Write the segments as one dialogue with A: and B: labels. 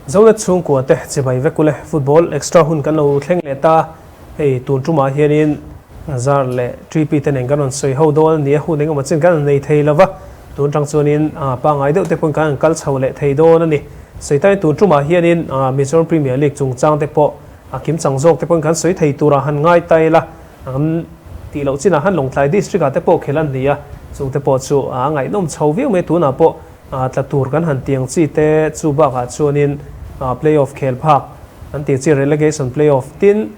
A: Zonet chhungkua te chibai vek ule football extra hun kan lo thleng leh ta hei tun tumah hianin Zar leh TP te nen kan rawn sawi ho dawn a ni a, hun engemaw chin kan rawn nei thei lova tun tang chuanin pangngai deuh te pawhin kan rawn kal chho leh thei dawn a ni. Sawi tain tun tumah hianin Mizoram Premier League chungchang te pawh a kimchang zawk te pawhin kan sawi thei turah han ngai ta ila an tih loh chinah khan Lawngtlai District ah te pawh khelh an ni a, chung te pawh chu a ngaihnawm chho viau mai tunah pawh tla tur kan han tiang chi te chu bakah chuanin play off khel phak an tih chi relegation play off tin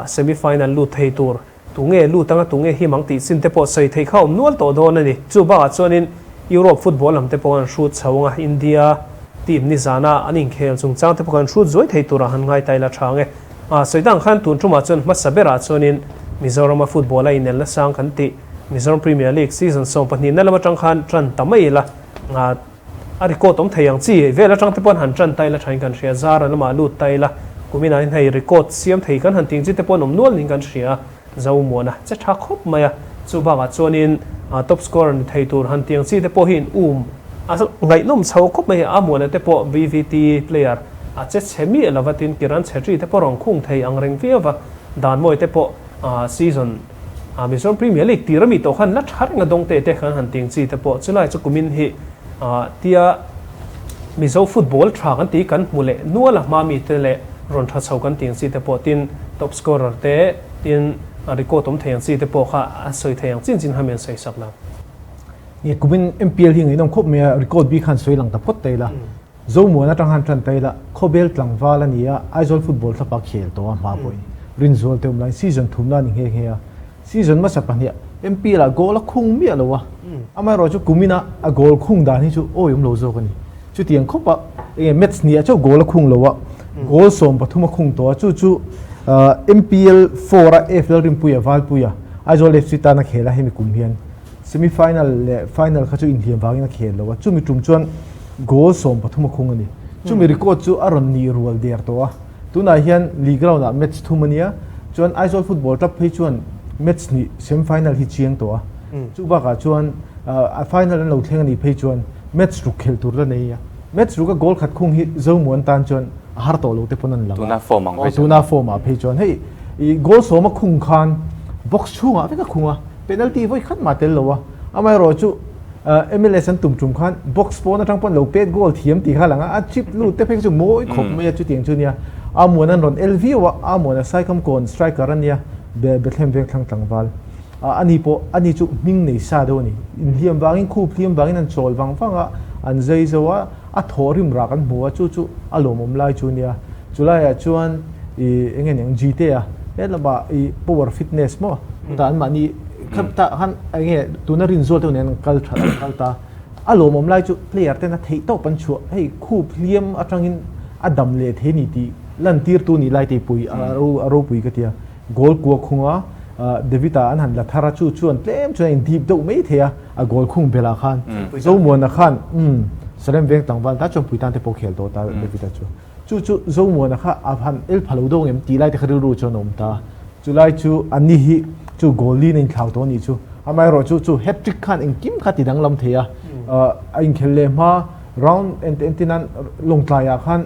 A: semi final lut thei tur tunge lut anga tunge him ang tih chin te pawh sawi theih kha awm nual tawh dawn a ni. Chu bakah chuanin Europe football lam te pawh an hrut chho anga India team nizana an inkhel chungchang te pawh kan hrut zuai thei turah han ngai ta ila tha ang e. Sawi dang khan tun tumah chuan hmasa berah chuanin Mizorama football a inelna sang kan tih Mizoram Premier League season 12 na lam atang khan tan ta mai ila a record awm thei ang chi vel atang te pawh han tan ta ila thain kan hria zara lamah lut ta ila kuminah hian hei record siam thei kan han ting chi te pawh an awm nual niin kan hria Zomuana che tha khawp mai a, chu bakah chuanin top scorer ni thei tur han tiang chi te pawh hi in um a ngaihnawm chho khawp mai a, Amuana te pawh BVT player a che chhe miah lova tin Kiran Chhetri te pawh rawn khung thei ang reng viau va, Danmawi te pawh season Mizoram Premier League tir ami tawh khan la tha reng a dawng te te khan han tiang chi te pawh chulai chu kumin hi tia Mizo football tha kan tih kan hmu leh nual a hma mi te leh rawn tha chho kan tiang chi te pawh tin top scorer te tin record awm thei ang chi te pawh kha a sawi thei ang chin chin kha mi an sawi sak lo.
B: Nge kumin MPL hi ngaihnawm khawp mai a, record bik khan sawi lang ta phawt ta ila. Zomuan atang han tan ta ila, Khawbel tlangval a ni a, Aizawl football thlapa khel tawh a hma pawhin Rinzual te awm laiin season thumna a ni nghe nghe a. Season hmasa pahniha MPL ah goal a khung miah lo a, amaherawhchu kumina a goal khung dan hi chu awiawm lo zawk a ni. Chutiang khawpa enge match hniah chauh goal a khung lo a, goal 13 a khung tawh a, chu chu MPL 4 a AFL Rinpuia Valpuia Aizawl FC tan a khel a hemi kum hian semi final leh final kha chu inhliam vangin a khel lo a, chumi tum chuan goal 13 a khung a ni. Chumi record chu a rawn nih rual der tawh a. Tunah hian league round ah match thum a nia, chuan Aizawl Football Club phei chuan match hnih semi final hi chiang tawh a, chu bakah chuan a final an lo thleng a nih phei chuan match ruk khelh tur la nei a, match ruk a goal khat khung hi Zomuan tan chuan a har tawh lo te pawn an lang a,
C: Tuna form ang phei
B: chuan. Tuna form ah phei chuan hei i goal 10 a khung khan box chhungah vek a khung a, penalty vawi khat mah tel lo a, amaherawhchu MLS an tum tum khan box pawn atang pawn lo pet goal thiam tih kha lang a, a chip lut te phei kha chu mawi khawp mai a chutiang chu nia. Amuan an rawn el viau a, Amuan a Saikam kawn striker a nia, Bethlehem veng thlang tlangval. Ani pawh ani chu hming nei sa deuh a ni. Inhliam vangin khup hliam vangin an chawl vang vang a, an zai zo a, a thaw rim rak an hmu a, chu chu a lawmawm lai chu nia. Chulaiah chuan ih eng nge niang Gte-a hetlama ih power fitness maw chutah anmahni kha tah khan eng nge tuna rinzual te nen an kal that an kal ta. A lawmawm lai chu player ten a theih tawp an chhuah hei khup hliam atangin a dam leh thei a ni tih lantirtu nih lai te pui a ropui ka tia. Goal kua khunga David-a an han la thar a chu chuan tlem chuan a indip deuh mai thei a, a goal khung belh ah khan Zomuana khan umm Salem veng tlangval ta chuan puitan te pawh khel tawh ta David-a chu. Chu chu Zomuana kha a han el pha lo deuh ang em tih lai te kha rilru chuan a awm ta. Chulai chu ani hi chu goal lin a inthlau tawh a nih chu. Amaherawh chu chu hat trick khan engkim kha ti danglam thei a, a inkhel leh hma round entin nan Lawngtlai ah khan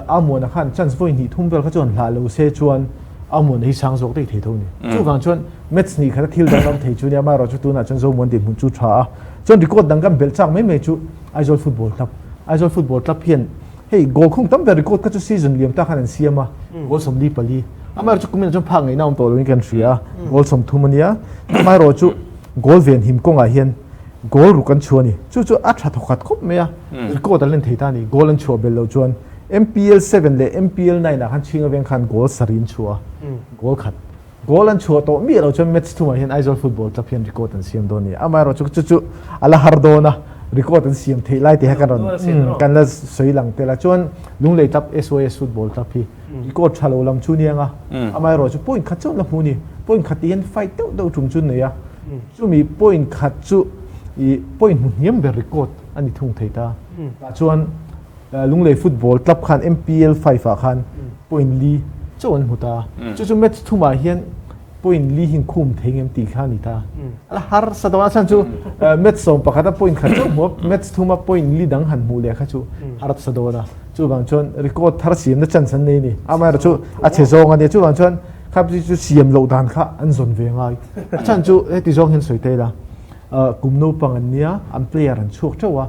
B: Amuana khan chance vawi hnih thum vel kha chuan hlah lo se chuan Amuana hi sang zawk daih thei tho a ni. Chuvang chuan match hnih khat a thil danglam thei chu nia amaherawh chu tunah chuan Zomuan dinhmun chu tha a. Chuan record dang kan belh chak mai mai chu Aizawl Football Club. Aizawl Football Club hian hei goal khung tam ber record kha chu season liam ta khan an siam a, goal 44. Amaherawh chu kumin ah chuan phak ngaihna awm tawh loin kan hria a, goal 30 a nia. Amaherawh chu goal ven him kawngah hian goal ruk an chhuah a ni. Chu chu a tha thawkhat khawp mai a, record an len thei ta a ni. Goal an chhuah belh loh chuan MPL 7 leh MPL 9 ah khan chhinga veng khan goal sarih an chhuah a, goal khat. Goal an chhuah tawh miah loh chuan match thumah hian Aizawl Football Club hian record an siam dawn a ni. Amaherawh chu chu chu a la har dawn a, record an siam theih lai tih kha kan rawn kan la sawi lang tel a. Chuan Lunglei Club SYS Football Club hi record tha lo lam chu nia ang a, amaherawh chu point khat chuan la hmu a ni. Point khat tih hian fight deuh deuh tum chu an nei a, chumi point khat chu ih point hmu hniam ber record a ni thung thei ta. Tah chuan Lunglei Football Club khan MPL 5 ah khan point li chauh an hmu ta. Chu chu match thumah hian. Point li hi khum thei ngem tih kha a ni ta. A la harsa dawn a chhan chu match 11 a point khat chauh hmu a, match thuma point li dang han hmuh leh kha chu harsa dawn a. Chuvang chuan record thar siamna chance an nei a ni. Amaherawhchu chu a chhe zawng a nia. Chuvang chuan kha chu siam loh dan kha an zawn ve ngai. A chhan chu heti zawng hian sawi ta ila, kum naupang an nia, an player an chhuak teuh a,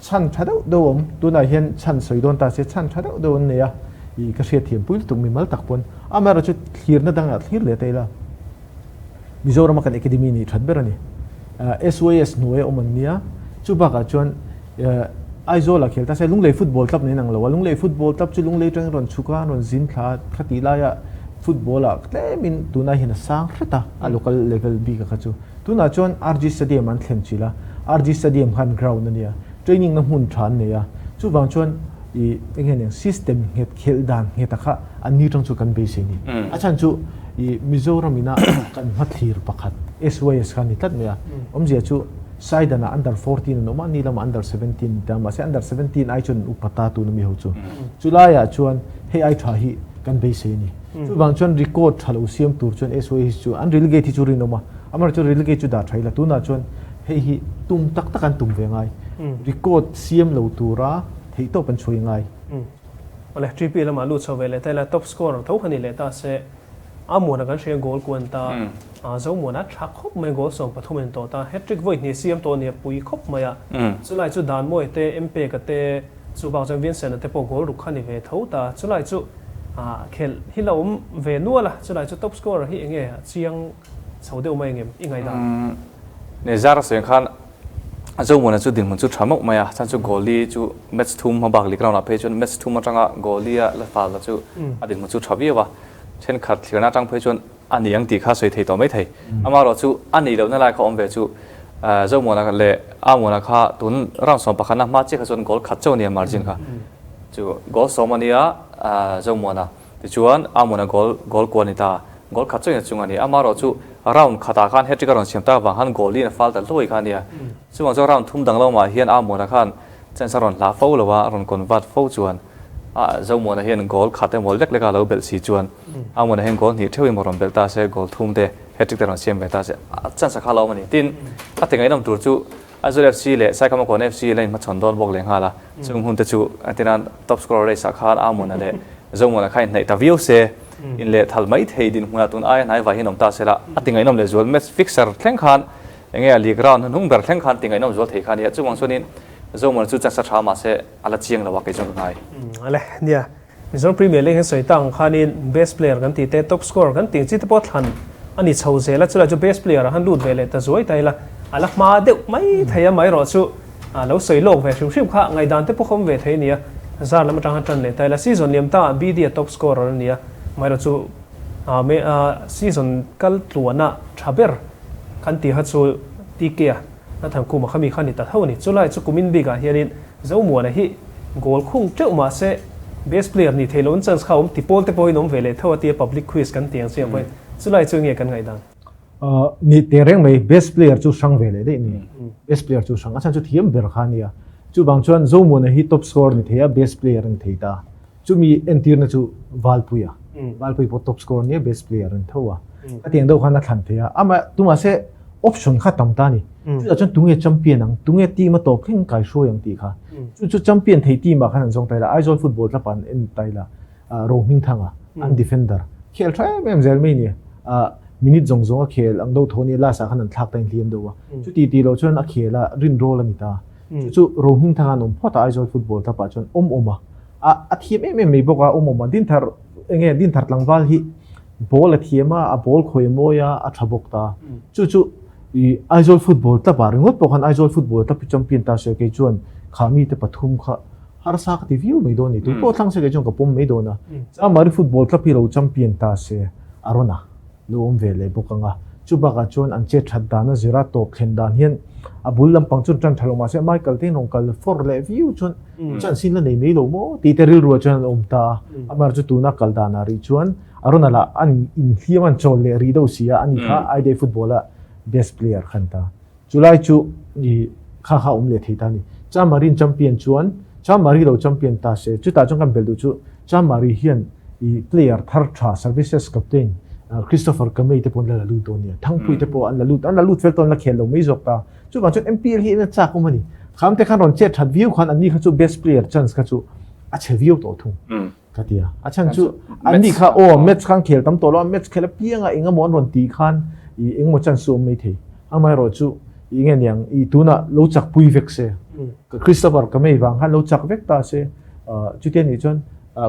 B: chhan tha deuh deuh awm. Tunah hian chhan sawi dawn ta se chhan tha deuh deuh an nei a, ih ka hriatthiam pui lutuk mimal tak pawn. Amaherawhchu thlirna dangah thlir leh ta ila, Mizorama kan Academy nih that ber a ni. SYS hnuaia awm an nia, chu bakah chuan Aizawlah khel ta se Lunglei Football Club nen ang lo a, Lunglei Football Club chu Lunglei atangin rawn chhuk a, rawn zin thla a, kha tih laia football ah tlemin tunah hian a sang hret a, a local level bik a kha chu. Tunah chuan RG Stadium an thlen chilh a, RG Stadium khan ground a nia, training na hmun tha an nei a, chuvang chuan i eng nge nia system nghet khelh dan nghet a kha an ni tang chu kan beisei ni. A chhan chu i Mizoram ina kan hmathlir pakhat SYS kha a ni tlat mai a, awmzia chu Saidan ah under 14 an awm a, ni lamah under 17 an ti a, mahse under 17 ai chuan an upa ta tuna mi ho chu. Chulai ah chuan hei ai tha hi kan beisei a ni. Chuvang chuan record tha lo siam tur chuan SYS chu an relegate hi chu rinawm a, amaherawhchu relegate chu dah tha ila tunah chuan hei hi tum tak tak an tum ve ngai. Record siam lo tura theihtawp an chhuai ngai.
A: Awle, TP lamah lut chho ve leh ta ila, top scorer tho kha ni leh ta se, a muana kan hria goal kuan ta, Zomuana tha khawp mai goal 13 in tawh ta, hat-trick vawi hnih siam tawh nia pui khawp mai a, chulai chu Danmawia te, Mpeka te, chu bak chuan Vincent-a te pawh goal ruk kha ni ve tho ta, chulai chu khelh hi la awm ve nual a, chulai chu top scorer hi enge a chiang chho deuh mai engem i ngaihdan?
C: Ni zar a sawi ang khan Zomuana chu dinhmun chu tha mauh mai a, chhan chu goalie chu match thum hma bak league round ah phei chuan match thum atanga goalie a la fal ta chu a dinhmun chu tha viau a, thenkhat thlirna atang phei chuan a ni ang tih kha sawi thei tawh mai thei. Amaherawh chu a nih lohna lai kha awm ve chu Zomuana leh Amuana kha tun round 11 na hma chiah kha chuan goal khat chauh a nia margin kha chu goal sawm a nia Zomuana. Tichuan, Amona goal goal kual a ni ta. Goal khat chauhin a chung a ni. Amaherawh chu round khatah khan hat-trick a rawn siam tak avang khan goal in a fal ta hluai kha a nia. Chuvang chuan round thum dang lamah hian Amona khan chance a rawn hlah fo lo a, a rawn convert fo chuan a Zomuana hian goal khat emaw lek lek a lo belh si chuan Amona hian goal hnih theuhin maw rawn belh ta se, goal thum te hat-trick te rawn siam ve ta se, a chance a kha lo awm a ni. Tin, a ti ngaihnawm tur chu Aizawl FC leh Saikhamakawn FC la inhmachhawn dawn bawk lehnghal a, chung hun te chu tina top scorer race ah khan Amuna leh Zomuna kha inhnaih ta viau se, in leh thal mai thei dinhmunah tun aia hnai vai hian awm ta se la, a ti ngaihnawm leh zual match fixer thleng khan enge a league round hnuhnung ber thleng khan ti ngaihnawm zual thei kha a nia, chuvang chuanin Zomuna chu chance a tha mahse a la chiang lo a kei chuan ka ngai.
A: Ale, nia Mizoram Premier League hian sawi tak ang khanin best player kan tih te, top scorer kan tih ang chi te pawh thlan a ni chho zel a, chulai chu best player ah han lut ve leh ta zuai ta ila a la hma deuh mai thei a, amaherawh chu lo sawi lawk ve hrim hrim kha ngaihdan te pawh awm ve thei a ni a, zar lam atang han tan leh ta ila season liam ta ah BD a top scorer a ni a, amaherawh chu season kal tluana tha ber kan tih kha chu TK a Nathan Kuma kha mi kha a ni ta tho a ni, chulai chu kumin bik ah hianin Zomuana hi goal khung teuh mahse best player nih theih loh chance kha a awm ti pawl te pawhin awm ve leh tho a tia public quiz kan ti ang chiang pawhin chulai chu nge kan ngaihdan?
B: Ni teh reng mai best player chu hrang ve leh daih ni best player chu hrang a chhan chu thiam ber kha a nia chuvang chuan Zomuana hi top scorer ni thei a best player a ni thei ta chumi entirna chu Valpuia Valpui pawh top scorer nia best player a ni tho a khatiang deuh khan a thlan thei a amah tumah se option kha tam ta a ni. Chutah chuan tunge champion ang, tunge team a tawp thleng kai hruai ang tih kha. Chu chu champion thei team ah khan an zawng ta ila, Aizawl football club ah an en ta ila, Rohmingthanga, an defender, khel tha em em zel mai ni. Minute zawng zawng a khel ang deuh tho a ni, last ah khan an thlak ta inhliam deuh a. Chuti tih loh chuan a khel a rin rawl a ni ta. Chu chu Rohmingthanga an awm phawt a Aizawl football club ah chuan awm awm a, a thiam em em mai bawk a, awm awm a. Dinthar enge Dinthar tlangval hi Ball a thiam a, a ball khawi a mawi a, a tha bawk ta. Chu chu i Aizawl football club ah ringawt pawh khan Aizawl football club hi champion ta se kei chuan kha mite pathum kha harsa ka ti viau mai dawn a ni. Tun pawh thlang se kei chuan ka pawm mai dawn a. Chamari football club hi lo champion ta se a rawn a lo awm ve leh bawk ang a. Chu bakah chuan an chet that dan a zira tawp thlen dan hian a bul lampang chuan tan tha lo mahse Michael te in rawn kal fawr leh viau chuan chance in la nei mai lo maw tih te rilruah chuan an awm ta a. Amar chu tuna kal danah rih chuan a rawn ala an inhliam an chawl leh rih deuh si a, ani kha Aidei football a best player khan ta. Chulai chu i kha kha awm leh thei ta a ni. Chamari champion chuan Chamari lo champion ta se, chutah chuan kan belh duh chu Chamari hian i player thar tha services captain Christopher Kamei te pawh an la la lut dawn nia. Thangpui te pawh an la lut, an la lut fel tawh an la khel lo mai zawk ta. Chuvang chuan MPL hi en a chak awm a ni. Kham te khan rawn chet that viau khan anni kha chu best player chance kha chu a chhe viau tawh thung ka ti a. A chhan chu anni kha aw match khan khel tam tawh lo a, match khel apianga engemaw an rawn tih khan i engemaw chance chu awm mai thei. Amaherawh chu i nge niang i tunah lo chak pui vek se, Christopher Kamei vang khan lo chak vek ta se, chutia nih chuan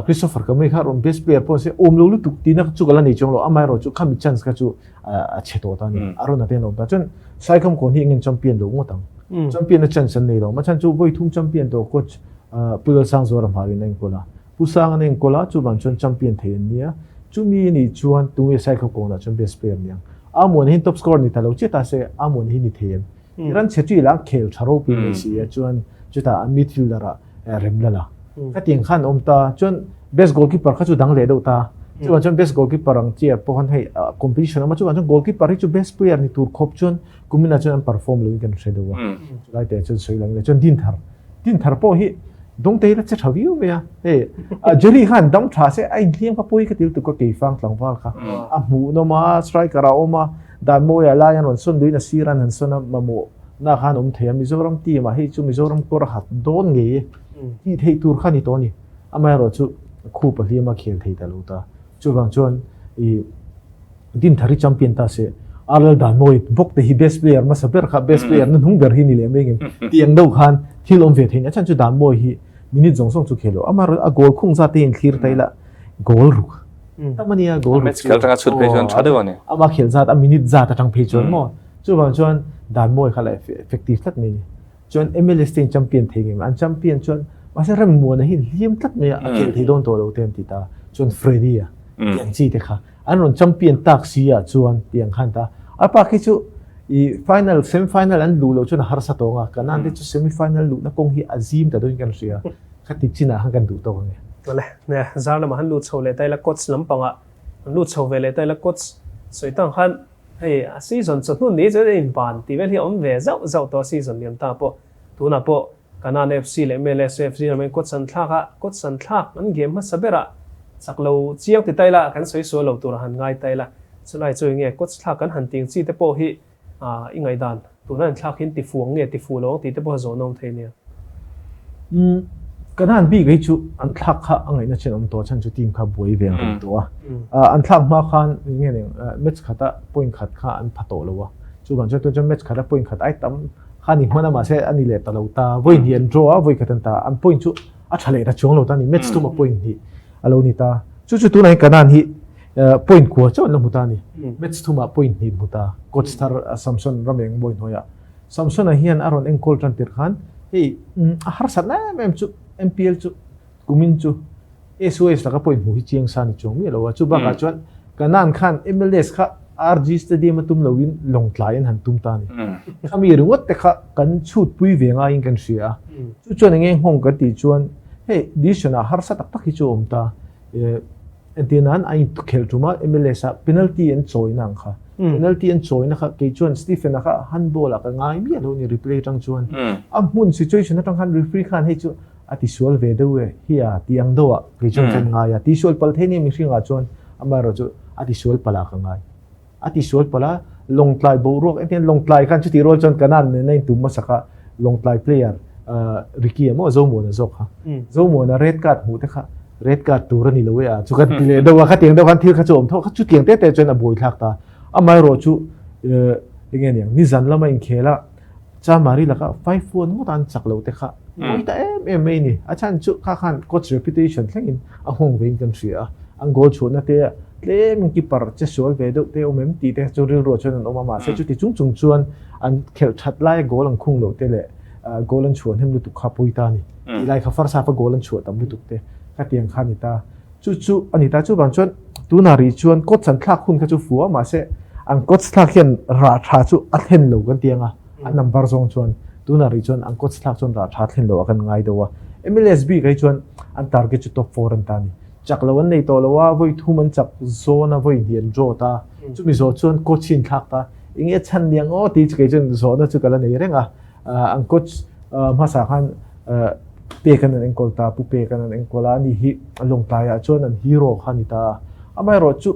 B: Christopher Kamei kha rawn best player pawh se awm lo lutuk tihna chu ka la nei chuang lo. Amaherawh chu khami chance kha chu a chhe tawh ta a ni. A rawn a ten awm ta. Chuan Saikham kawn hi engin champion lo ngawt ang. Champion na chance an nei lo. Machhan chu vawi thum champion tawh coach Pu Lalsangzuara hmarin a enkawl a. Pu Sang an enkawl a, chuvang chuan champion thei an nia. Chumi nih chuan tunge Saikham kawnah chuan best player ni ang. Amuan hi top scorer ni ta lo chiah ta se Amuan hi ni thei em? Ran chhe tih lah khel tha ropui mai si a, chuan chutah an midfielder ah rem la la. Khatiang khan awm ta, chuan best goalkeeper kha chu dang leh deuh ta. Chuvang chuan best goalkeeper ang chiah pawh khan hei competition awm a, chuvang chuan goalkeeper hi chu best player ni tur khawp chuan kumin ah chuan an perform lo in kan hre deuh a. Chulai te chuan sawi lang ila chuan Dinthar, Dinthar pawh hi Dawngtei la che tha viau mai a, hei Jerry khan dam tha se a inhliam kha pawi ka til tuk a keifang tlangval kha a hmuhnawm a, striker a awm a, Dan Mawia lai an rawn sawn luiin a sir an han sawn a, mamawh na khan awm thei a, Mizoram team ah hei chu Mizoram kawr a hat dawn ngei e tih theih tur kha a ni tawh a ni. Amaherawhchu khup a hliam a khel thei ta lo ta. Chuvang chuan i Dinthari champion ta se RL Dan Mawi bawk te hi best player hmasa ber kha best player na hnung ber hi ni leh mai ngem tih ang deuh khan thil awm ve thei a ni. A chhan chu Dan Mawi hi minute zawng zawng chu khel lo. Amaherawhchu a goal khung zat te hi in thlir ta ila goal ruk tam a nia goal
C: match khel atanga chhut phei chuan tha deuh a ni.
B: Ama khel zat a minute zat atang phei chuan maw chuvang chuan dan mawi kha la effective tlat mai ni. Chuan MLS te in champion thei ngem an champion chuan mahse Remmuana hi hliam tlat mai a a khel thei dawn tawh lo te an ti ta chuan Freddy a tiang chi te kha an rawn champion tak si ah chuan tiang khan ta a pa khi chu i final semi final an luh loh chuan a harsa tawng a kanan te chu semi final luhna kawng hi a zim ta dawin kan hria. Khati chinah khan kan duh tawk ang e.
A: Awle, nia, zar lamah han lut chho leh ta ila coach lampangah han lut chho ve leh ta ila coach sawi tang khan hei a season chawhnu ni chuan a inban tih vel hi a awm ve zauh zauh tawh a season liam ta pawh tunah pawh Kanan FC leh MLS FC lam hian coach an thlak a, coach an thlak an game hmasa berah chak lo chiang ti ta ila kan sawi sual lo turah han ngai ta ila chulai chu enge coach thlak kan han ting chi te pawh hi I ngaihdan tuna in thlak hian tifu ang nge tifu lo ang tih te pawh a zawh nawm thei nia.
B: Umm kan han bik hi chu an thlak kha a ngaihna chen awm tawh chhan chu team kha buai ve ang reng tawh a. An thlak hma khan nge eng match khata point khat kha an pha tawh lo a. Chuvang chuan tun chuan match khata point khat ai tam kha ni hman a mahse a ni leh ta lo ta. Vawi hnih an draw a vawi khat an ta an point chu a tha leh ta chuang lo ta a ni match thuma point hnih a lo ni ta. Chu chu tunah hian Kanan hi Point kua chauh an la hmu ta a ni. Match thumah point hnih hmu ta. Coach thar Samson Rameng mawi hnuaiah Samson-a hian a rawn enkawl tan tir khan hei a harsatna em em chu MPL chu kumin chu SOS laka point hmuh hi chiang sa ni chuang miah lo a. Chu bakah chuan Kanan khan MLS kha RG Stadium a tum loin Lawngtlai an han tum ta a ni. Khami ringawt te kha kan chhutpui ve ngaiin kan hria a. Chu chuan enge nghawng kan tih chuan hei division-ah harsa tak tak hi chu a awm ta. Entir nan a inkhelh ṭuma MLS ah penalty an chawina ang kha. Penalty an chawina kha kei chuan Stephen-a kha handball ah ka ngai miah lo a ni replay aṭang chuan. A hmun situation aṭang khan referee khan hei chu a tisual ve deuh e hi a tih ang deuh ah kei chuan kan ngai a. Tisual palh thei nia mihring ah chuan amaherawhchu a tisual palh ah ka ngai. A tisual palh a, Lawngtlai boruak engtin Lawngtlai khan chutih rual chuan Kanan nena intum hmasak a, Lawngtlai player Ricky a maw Zomuana zawk kha. Zomuana red card hmuh te kha red card tur a ni lo e a, chu kan ti leh deuh a, khatiang deuh khan thil kha chu a awm tho, chutiang te te chuan a buaithlak ta. Amaherawh chu enge niang nizan lama inkhel a, Chamari laka 5-1 ngawt an chak lo te kha pawi ta em em mai ni. A chhan chu kha khan coach reputation thlengin a nghawng vein kan hria a, an goal chhuahna te tlemin keeper che sual ve deuh te awm em tih te chu rilruah chuan an awm a, mahse chuti chung chung chuan an khelh that laia goal an khung loh te leh goal an chhuah hnem lutuk kha pawi ta a ni. Tih lai kha first half a goal an chhuah tam lutuk te khatiang kha a ni ta. Chu chu a ni ta. Chuvang chuan tunah rih chuan coach an thlak hun kha chu fu a, mahse an coach thlak hian rah tha chu a thlen lo kan ti ang a, a number zawng chuan tunah rih chuan an coach thlak chuan rah tha a thlen lo a kan ngai deuh a. MLS bik ah hi chuan an target chu top four an ta a ni. Chak lo an nei tawh lo a, vawi thum an chak zawn a, vawi hnih an draw ta. Chumi zawh chuan coach hi an thlak ta. Eng nge chhan liang aw tih chu kei chuan zawhna chu ka la nei reng a. An coach hmasa khan pek an an enkawl ta, pu pek an an enkawl a, ani hi Lawngtlaiah chuan an hero kha a ni ta a. Amaherawh chu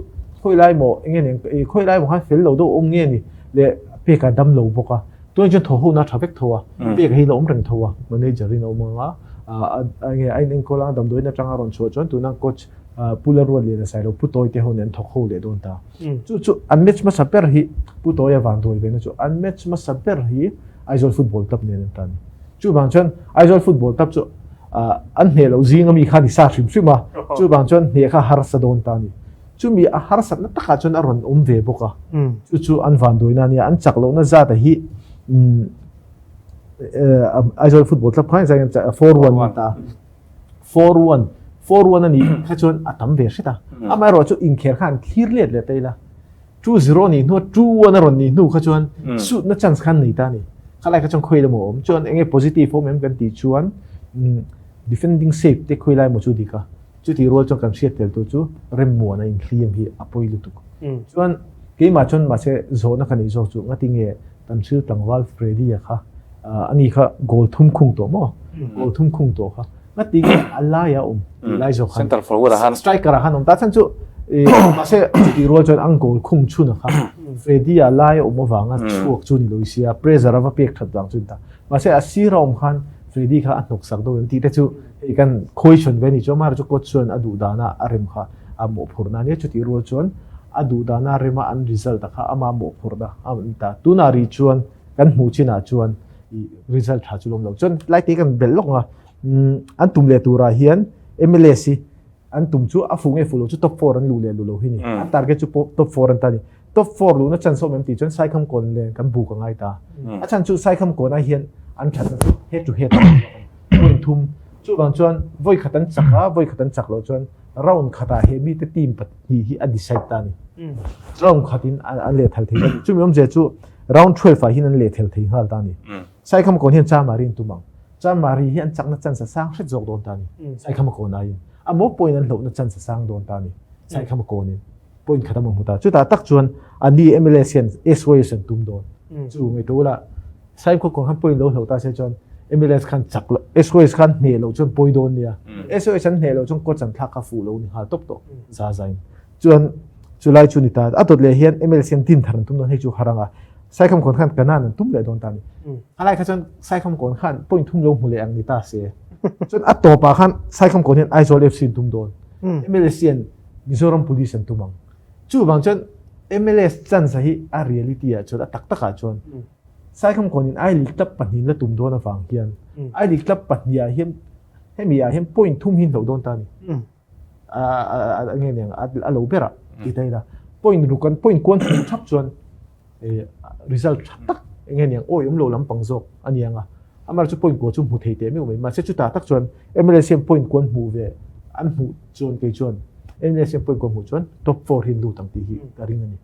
B: Khawi lai maw enge nen khawi lai maw khan fel lo deuh awm nge ni le pek a dam lo bawk a tunah chuan thaw ho na tha vek tho a pek hi la awm reng tho a manager in a awm ang a enge a in enkawl ang damdawiin atanga rawn chhuah chuan tuna coach Pu Laruat Liana Sailo Pu Tawi te ho nen an thawk ho leh dawn ta. Chu chu an match hmasa ber hi Pu Tawia van dawi ve na chu an match hmasa ber hi Aizawl Football Club nen an tan. Chuvang chuan Aizawl Football Club chu an hneh loh zing ami kha ni sa hrim hrim a, chuvang chuan hneh kha harsa dawn ta a ni. Chumi a harsatna takah chuan a rawn awm ve bawk a, chu chu an van dawina a nia, an chak lohna zat a hi Aizawl Football Club khan 4-1 a ni ta. 4-1, 4-1 a nih kha chuan a tam ve hret a. Amaherawh chu inkhel kha an thlir let leh ta ila. 2-0 a nih hnu a 2-1 a rawn nih hnu kha chuan shoot na chance khan nei ta a ni. Khalai kha chuan khawi emaw a awm. Chuan enge positive awm em kan tih chuan defending shape te khawi lai emaw chu dik a. Chutih rual chuan kan hriat tel tur chu remmuan a inhliam hi a pawi lutuk. Chuan keimah chuan mahse zawhna ka neih zawk chu ngati nge kan thil tlangval Freddy-a kha ani kha goal thum khung tawh maw? Goal thum khung tawh kha ngati nge a laia awm tih lai zawk khan
C: Center forward ah khan
B: striker ah khan awm ta chhan chu mahse chutih rual chuan ang goal khung chhun a kha Freddy-a laia awm avanga chhuak chu ni lo sia pressure a va pek that vang chu ni ta mahse a sira awm khan Freddy kha a hnawk sak deuh em tih te chu hei kan khawichhawn ve a ni chu amaherawhchu chu coach chuan a duh dana a rem kha a mawhphurhna a nia chutih rual chuan a duh dana rema an result a kha ama mawhphurhna a ni ta tunah rih chuan kan hmuh chinah chuan ih result tha chu lawm lo chuan tlai te kan belh lawk ang a an tum leh turah hian MLS hi an tum chu a fuh nge fuh lo chu top 4 an luh leh luh lo hi ni an target chu top 4 an ta ni top 4 luhna chance awm em tih chuan Saikham kawn len kan buk a ngai ta a chhan chu Saikham kawnah hian an thatna chu head to head point thum chuvang chuan vawi khat an chak a vawi khat an chak loh chuan round khatah he mite team pahnih hi a decide ta ni round khatin an lehthal thei ta ni chumi awmzia chu round 12 ah hian an lehthel thei nghal ta ni Saikham kawn hian Chamari an tum ang Chamari hi an chakna chance a sang hret zawk dawn ta ni Saikham kawn aiin a maw point an hlauhna chance a sang dawn ta ni Saikham kawnin point khat a hmu ta chutah tak chuan ani MLS hian SYS an tum dawn chu ngaihtuah ula Saimkhaw kawng khan point lo hloh ta se chuan MLS khan chak lo SYS khan hneh loh chuan pawi dawn nia SYS an hneh loh chuan coach an thlak kha fuh lo ni nghal tawp tawh za zain chuan chulai chu ni ta a dawt leh hian MLS hian din thar an tum dawn hei chu harang a Saikham kawn khan kanan an tum leh dawn ta ni alai kha chuan Saikham kawn khan point thum lo hmu leh ang ni ta se chuan a tawpah khan Saikham kawn hian Aizawl FC an tum dawn MLS hian Mizoram Police an tum ang. Chuvang chuan MLS chance hi a reality ah chuan a tak takah chuan Saikham kawnin I League club pahnih la tum dawn avang hian I League club pahnih ah hian hemi ah hian point thum hi hloh dawn ta a ni. A nge niang a lo berah ti ta ila point ruk an point kuan hmuh thap chuan result tha tak enge niang awi awm lo lampang zawk a ni ang a amar chu point kua chu hmu thei teh meuh mai mahse chutah tak chuan MLS hian point kuan hmuh ve an hmuh chuan kei chuan MLS hian point kuan hmuh chuan top 4 hi lut ang tih hi ka ring a ni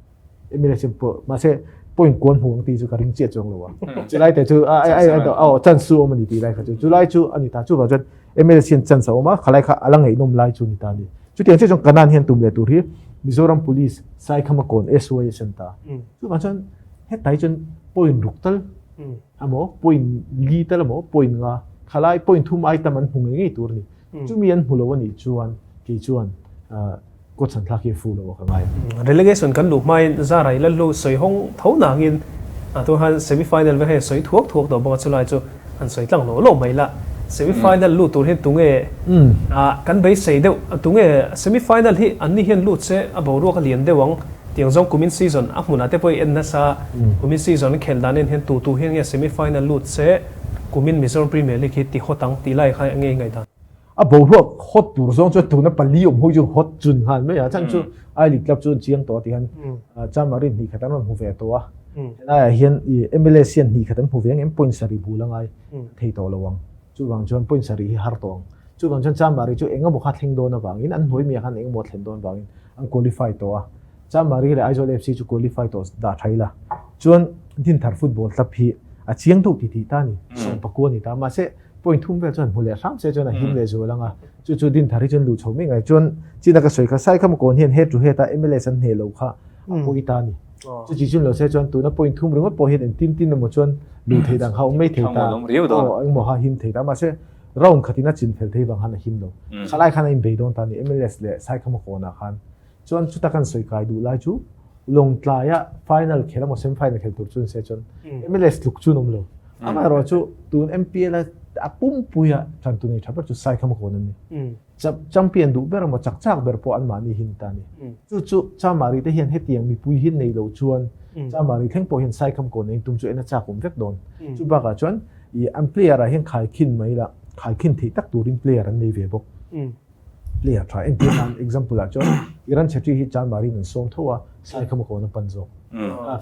B: MLS hian pawh mahse point kuan hmuh ang tih chu ka ring chiah chuang lo a chulai te chu a ai ai aw chance chu awm a ni tih lai kha chu chulai chu a ni ta chuvang chuan MLS hian chance a awm a khalai kha a la ngaihnawm lai chu ni ta a ni chutiang chiah chuan kanan hian tum leh tur hi Mizoram Police Saikhama kawn SYS an ta chuvang chuan hetlai chuan point ruk tal emaw point li tal emaw point nga khalai point thum ai tam an hmu ngei ngei tur a ni chumi an hmu lo a nih chuan kei chuan kawt chhan thlak hi a fu lo a ka ngai.
A: Relegation kan luh hmain Zarai Lallu sawi hawng tho nangin a tun khan semi final vek hei sawi thuak thuak tawh bawk a chulai chu an sawi tlang lo lo mai la. Semi final lut tur hian tunge kan beisei deuh tunge semi final hi an ni hian lut se a boruak a lian deuh ang tiang zawng kumin season a hmunah te pawh i en nasa kumin season an khelh dan en hian tu tu hian nge semi final lut se kumin Mizoram Premier League hi ti hawt ang tih lai kha enge i ngaihdan?
B: A boruak hot tur zawng chuan tuna pali awm ho chu hot chun nghal mai a chhan chu I League club chu an chiang tawh a ti khan Chamari hnih khat an rawn hmu ve tawh a helaiah hian MLS hian hnih khat an hmu ve ang em point sarih bul a ngai thei tawh lo ang chuvang chuan point sarih hi har tawh ang chuvang chuan Chamari chu eng emaw kha thleng dawn avangin an hnuai miah khan eng emaw thlen dawn vangin an qualify tawh a Chamari leh Aizawl FC chu qualify tawh dah tha ila chuan Dinthar football club hi a chiang deuh titih ta a ni sawmpakua a ni ta mahse point thum vel chuan hmu leh hram se chuan a him leh zual ang a, chu chu Dinthar hi chuan luh chho mai ngai chuan china ka sawi kha Saikham kawn hian head to head a MLS an hneh lo kha a pawi ta a ni. Chu chi chun lo se chuan tuna point thum ringawt pawh hian engtin tin emaw chuan luh theih dan kha a awm mai thei ta aw engmaw kha a him thei ta mahse round khatin a chin fel thei vang khan a him lo. Khalai khan a inbei dawn ta a ni MLS leh Saikham kawnah khan. Chuan chuta kan sawi kai duh lai chu Lawngtlaia final khel emaw semi final khel tur chu ni se chuan MLS tluk chu an awm lo. Amaherawhchu tun MPL a a pumpuia tantu nei tha ber chu Saikhamakawn an ni. Champion duh ber emaw chak chak ber pawh anmahni hi ni ta a ni. Chu chu Chamari te hian hetiang mipui hi nei lo chuan Chamari thleng pawh hian Saikhamakawn eng tum chu en a chak awm vek dawn. Chu bakah chuan i an player ah hian khaikhin mai la, khaikhin theih tak turin player an nei ve bawk. Player tha entir nan example ah chuan Iran Chhetri hi Chanmari in an sawm tho a, Saikhamakawn a pan zawk.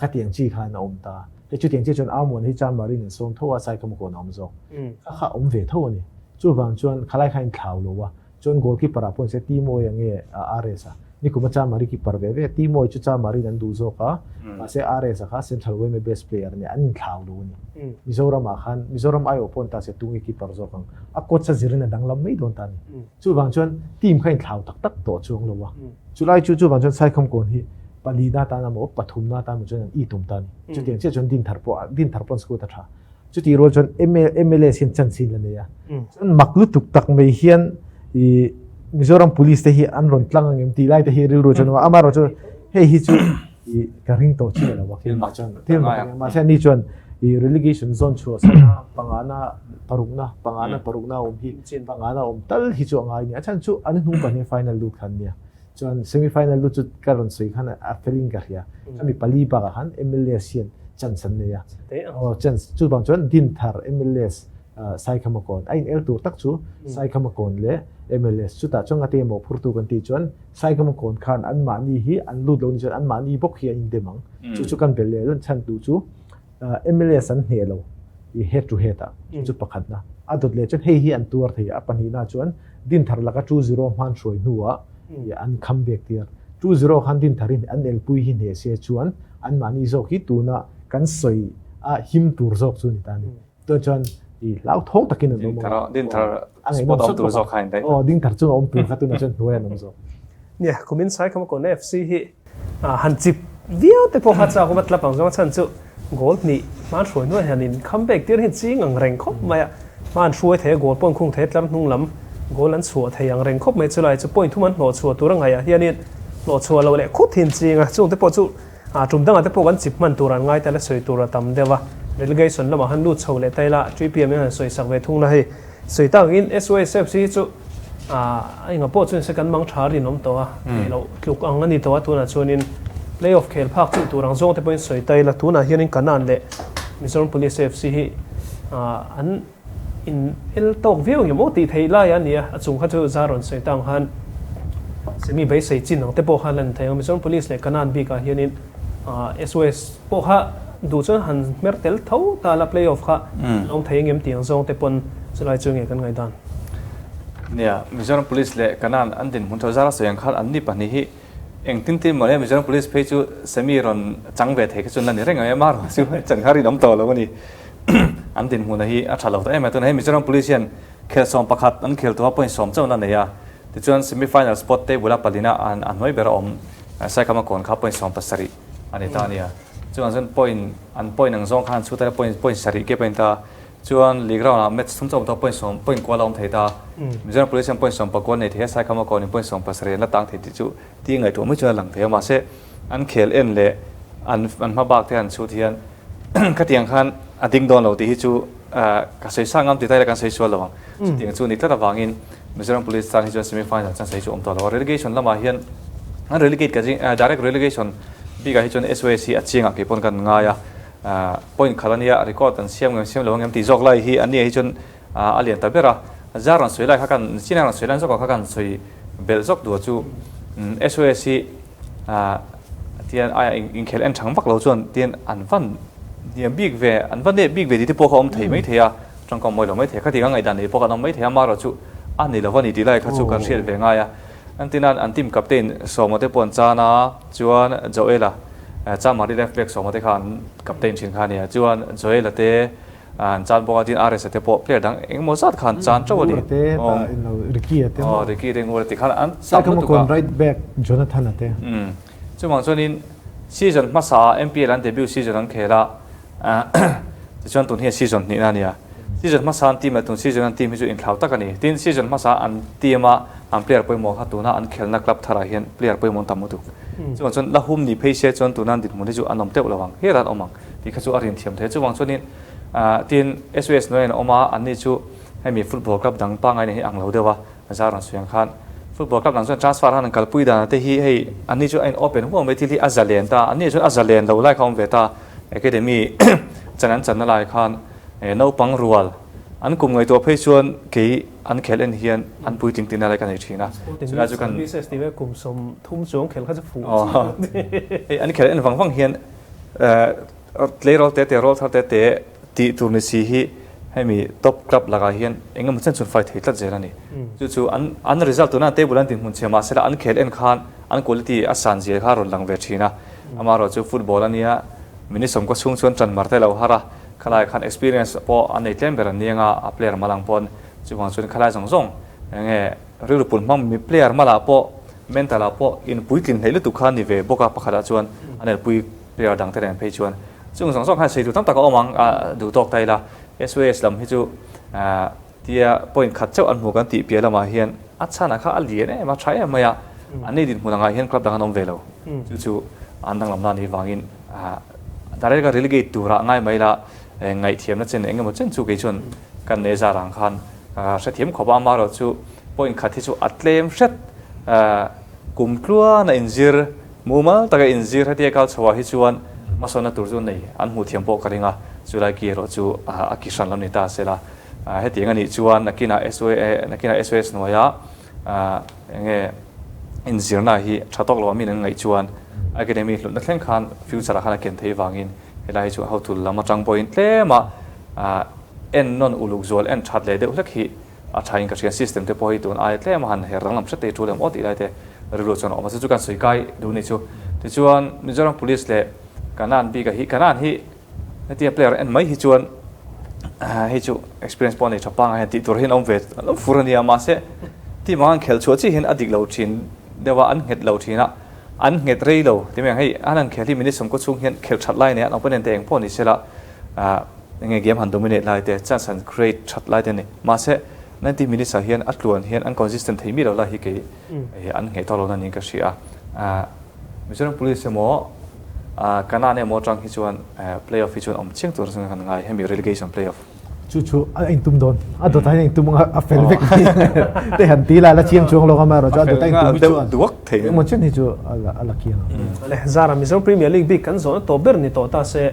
B: Khatiang chi khan a awm ta. Hei chutiang chiah chuan Amuan hi Chanmari in an sawm tho a, Saikhamakawn a awm zawk. Kha kha awm ve tho a ni. Chuvang chuan khalai kha in thlau lo a, chuan goalkeeper ah pawh se Timoy a nge RS a, nikum a Chamari keeper ve ve, Timoy chu Chamari in an duh zawk a, mahse RS a kha Central Yma best player a nia, an inthlau lo a ni. Mizoram ah khan, Mizoram aiawh pawh an ta se tunge keeper zawk ang, a coach a zirin a danglam mai dawn ta a ni. Chuvang chuan team kha inthlau tak tak tawh chuang lo a, chulai chu chuvang chuan Saikhamkawn hi palina tan emaw pathumna tan emaw chuan an itum ta a ni. Chutiang chiah chuan Dinthar pawh, Dinthar pawh an scoot a tha. Chutih rual chuan MLS hian chance in la nei a. Chuan mak lutuk tak mai hian i Mizoram Police te hi an rawn tlang ang em tih lai te hi rilru chuan a amaherawh chu hei hi chu i ka ring tawh chiah lo a keimah chuan thil mak ania mahse ani chuan i relegation zone chhuah sana pangana parukna pangana parukna awm hi pangana awm tal hi chu a ngai a ni a chhan chu an hnung pahnih final lut khan nia Chuan semi final lu chu ka rawn sawi khan a fel in ka hria. Khami pali bakah khan MLS hian chance an nei a. Aw chance chuvang chuan Dinthar MLS Saikhamakawn a in el tur tak chu Saikhamakawn leh MLS chutah chuan ngate emaw phurtu kan tih chuan Saikhamakawn khan anmahni hi an lut lo ni chuan anmahni bawk hi an indem ang. Chu chu kan belh leh lan chhan duh chu MLS an hneh lo i head to head ah chu chu pakhatna a dawt leh chuan hei hi an tuar thei a pahnihna chuan Dinthar laka 2-0 hman hruai hnuah i an kham bek tir 2-0 khan Dinthar in an elpui hi hneh se chuan anmahni zawk hi tuna kan sawi a him tur zawk chu ni ta a ni Chuan chuan i hlauthawng takin an awm
C: ang. Dinthar spot awm tur zawk kha in daih.
B: Aw Dinthar chunga awm tur kha tunah chuan hnuai an awm zawk.
A: Nia, kumin Saikhama Kawn FC hi han chip viau te pawh kha chak awm a tlap ang zawng a chhan chu goal hnih hman hruai hnuai hian in kham bek tir hi ching ang reng khawp mai a. Hman hruai thei a goal pawh an khung thei a tlar hnung lam goal an chhuah thei ang reng khawp mai chulai chu point thum an hlawh chhuah tur a ngaihah hianin hlawh chhuah loh leh khut hi ching a chungte pawh chu A tum dangah te pawh kan chip hman tur an ngai ta la sawi tur a tam deuh a, relegation lamah han lut chho leh ta ila TPM in han sawi sak ve thung la hei sawi tak angin SYSFC hi chu a engah pawh chuan se kan mang tha rinawm tawh a theih loh tluk ang a ni tawh a tunah chuanin play off khel phak chu tur ang zawng te pawhin sawi ta ila tunah hianin Kanan leh Mizoram Police FC hi an In el tawk viau ang em aw tih theih lai a nia, a chung kha chu zar rawn sawi ta ang khan semi beisei chin ang te pawh khan lan thei ang. Mizoram Police leh Kanan bikah hianin SOS pawh kha duh chuan han hmer tel tho ta la play off kha an awm thei ang em tih ang zawng te pawn chulai chu nge kan ngaihdan.
C: Nia, Mizoram Police leh Kanan an dinhmun tho zara sawi ang khan anni pahnih hi engtin tin mawle Mizoram Police phei chu semi rawn chang ve thei kha chu an la ni reng ang em a, chu chan kha rinawm tawh lo a ni. An dinhmunah hi a tha lo ta em a, tunah hian Mizoram Police hian khel sawm pakhat an khel tawh a, point sawm chauh an la nei a, tichuan semi final spot table a palina an a hnuai ber a awm Saikhama kawn kha point 17 a ni ta a nia. Chuvang chuan point an point ang zawng khan an chhut a, point point sarih ke pawhin ta chuan league round ah match thum chauh awm tawh a, point sawm point kual a awm thei ta. Mizoram Police hian point 19 an nei thei a, Saikhama kawnin point 17 an la tang thei tih chu ti ngaihtuah mai chuan a lang thei a, mahse an khel en leh an an hma bak te han chhut hian khatiang khan a ding dawn lo tih hi chu ka sawi sang ngam tih ta ila kan sawi sual lo ang. Chutiang chu ni tlat avangin Mizoram Police tan hi chuan semi final chance hi chu awm tawh lo a, relegation lamah hian an relegate ka zing direct relegation bikah hi chuan SOS hi a chiangah kei pawn kan ngai a, point khat ania record an siam ngem siam lo angem tih zawk lai hi ania hi chuan a lian ta ber a, zar rawn sawi lai kha kan chin a rawn sawi lan zawkah kha kan sawi belh zawk duh chu SOS hi tian aia inkhel en thang vak lo chuan tian an van hniam bik ve an va nep bik ve tih te pawh kha awm thei mai thei a, tangkam mawi lo mai thei a, khatiang a ngaihdan nei pawh kan awm mai thei a, amaherawh chu a ni lo a ni tih lai kha chu kan hriat ve ngai a, entirnan an team captain Sawma te pawh an chan a, chuan Joela Chamari left back Sawma te kha an captain thin kha a nia, chuan Joela te An chan bawk a, tin RS-a te pawh player dang engemaw zat kha an chan teuh a ni.
B: Ngura te, ta eng lo, Ricky-a te
C: maw? Aw, Ricky te, Ngura te khan an tam lutuk
B: a. Saikhamakawn right back Jonathan-a te.
C: Umm, chuvang chuanin season hmasa ah MPL an debut season an khel a, tichuan tun hi a season hnihna a nia. Season hmasa an team leh tun season an team hi chu inthlau tak a ni. Tin, season hmasa an team a an player pawimawh kha tuna an khelna club tharah hian player pawimawh an tam lutuk. Chuvang chuan la hum ni phei se chuan tuna an dinhmun hi chu an awm teuh lo ang, hial an awm ang tih kha chu a rinthiam thei a. Chuvang chuanin tin SOS hnuaiah an awm a, anni chu hemi football club dang pangngai nen hi ang lo deuh a, zar rawn sawi ang khan football club dang chuan transfer han an kalpui dan te hi hei anni chu a in open huam mai thil hi a zalen ta, anni chuan a zalen lo lai kha a awm ve ta, academy chan an channa lai khan naupang rual an kum ngaihtuah phei chuan kei an khel en hian an puitling tihna lai ka nei thin a, chulai chu kan
A: kum 30 chuang khel kha chu fuh
C: hei an khel en vang vang hian tleirawl te te rawl thar te te tih tur ni si hi hemi top club lakah hian eng emaw chen chhun fai thei tlat zel a ni. Chu chu an an result tuna table an dinhmun chhe mahsela an khel en khan an quality a san zia kha a rawn lang ve thin a. Amaherawhchu football a nia minute sawmkaw chhung chuan tan mar te lo har a, khalai khan experience pawh an nei tlem ber an ni anga a player mal ang pawn chuvang chuan khalai zawng zawng eng nge rilru pun hmang mi player malah pawh mental ah pawh inpuitlin hleih lutuk kha a ni ve bawk a pakhatah chuan an elpui player dang te nen phei chuan chung zawng zawng khan sei tur tam tak a awm ang a duh tawk ta ila SOS lam hi chu tia point khat chauh an hmu kan tih piah lamah hian a chhanah kha a lian em a tha em mai a an nei dinhmun angah hian club dang an awm ve lo chu chu an danglam na anih vangin direct a relegate turah ngai mai ila ngaihthiamna chen eng emaw chen chu kei chuan kan nei zar ang khan hrethiam khawp a amaherawh chu point khat hi chu a tlem hret kum tluan a inzir Mumal taka inzir hetia kal chhoah hi chuan hmasawnna tur chu nei an hmuh thiam pawh ka ring a, chulai ki erawh chu a ki hran lo ni ta se la. Hetiang a nih chuan nakinah SOA nakinah SOS hnuaia eng nge inzirna hi tha tawk lo a min an ngaih chuan academy hlutna thleng khan future ah khan a ken theih vangin helai hi chu hotu lam atang pawhin tlema en nawn uluk zual en that leh deuh hlek hi A tha in ka hria system te pawh hi tun aia tlem a han her danglam hret te hi tul em aw tih lai te rilru chuan a awm a, chu chu kan sawi kai duh ni chu. Tichuan Mizoram Police leh Kanan bik a hi, Kanan hi hetia player en mai hi chuan hei chu experience pawh a nei tha pangai hian tih tur hian a awm ve a lo fur a nia mahse team ang an khelh chhuah chiah hian a dik lo thin deuh a, an nghet lo thin a, an nghet rei lo ti mai ang hei an han khelh hi minute sawmkaw chhung hian khelh that lai nei a an opponent te eng pawh ni sela Enge game han dominate lai te, chance han create that lai te a ni. Mahse, 90 minutes ah hian a tluan hian an consistent thei mi lo lai hi kei an ngheh tawh lo na niin ka hria a. Mizoram Police emaw Kanan emaw atang hi chuan play off hi chuan awm chiang tur chuan kan ngai hemi relegation play off.
B: Chu chu a intum dawn, a dawtah hian a intum anga a fel vek mai te han ti la, la chiang chuang lo ang amaherawhchu a dawtah a intum hi chuan
C: duak thei
B: engemaw chen hi chu a la kiang ang.
A: Le Zara Mizoram Premier League bik kan zawhna tawp ber ni tawh ta se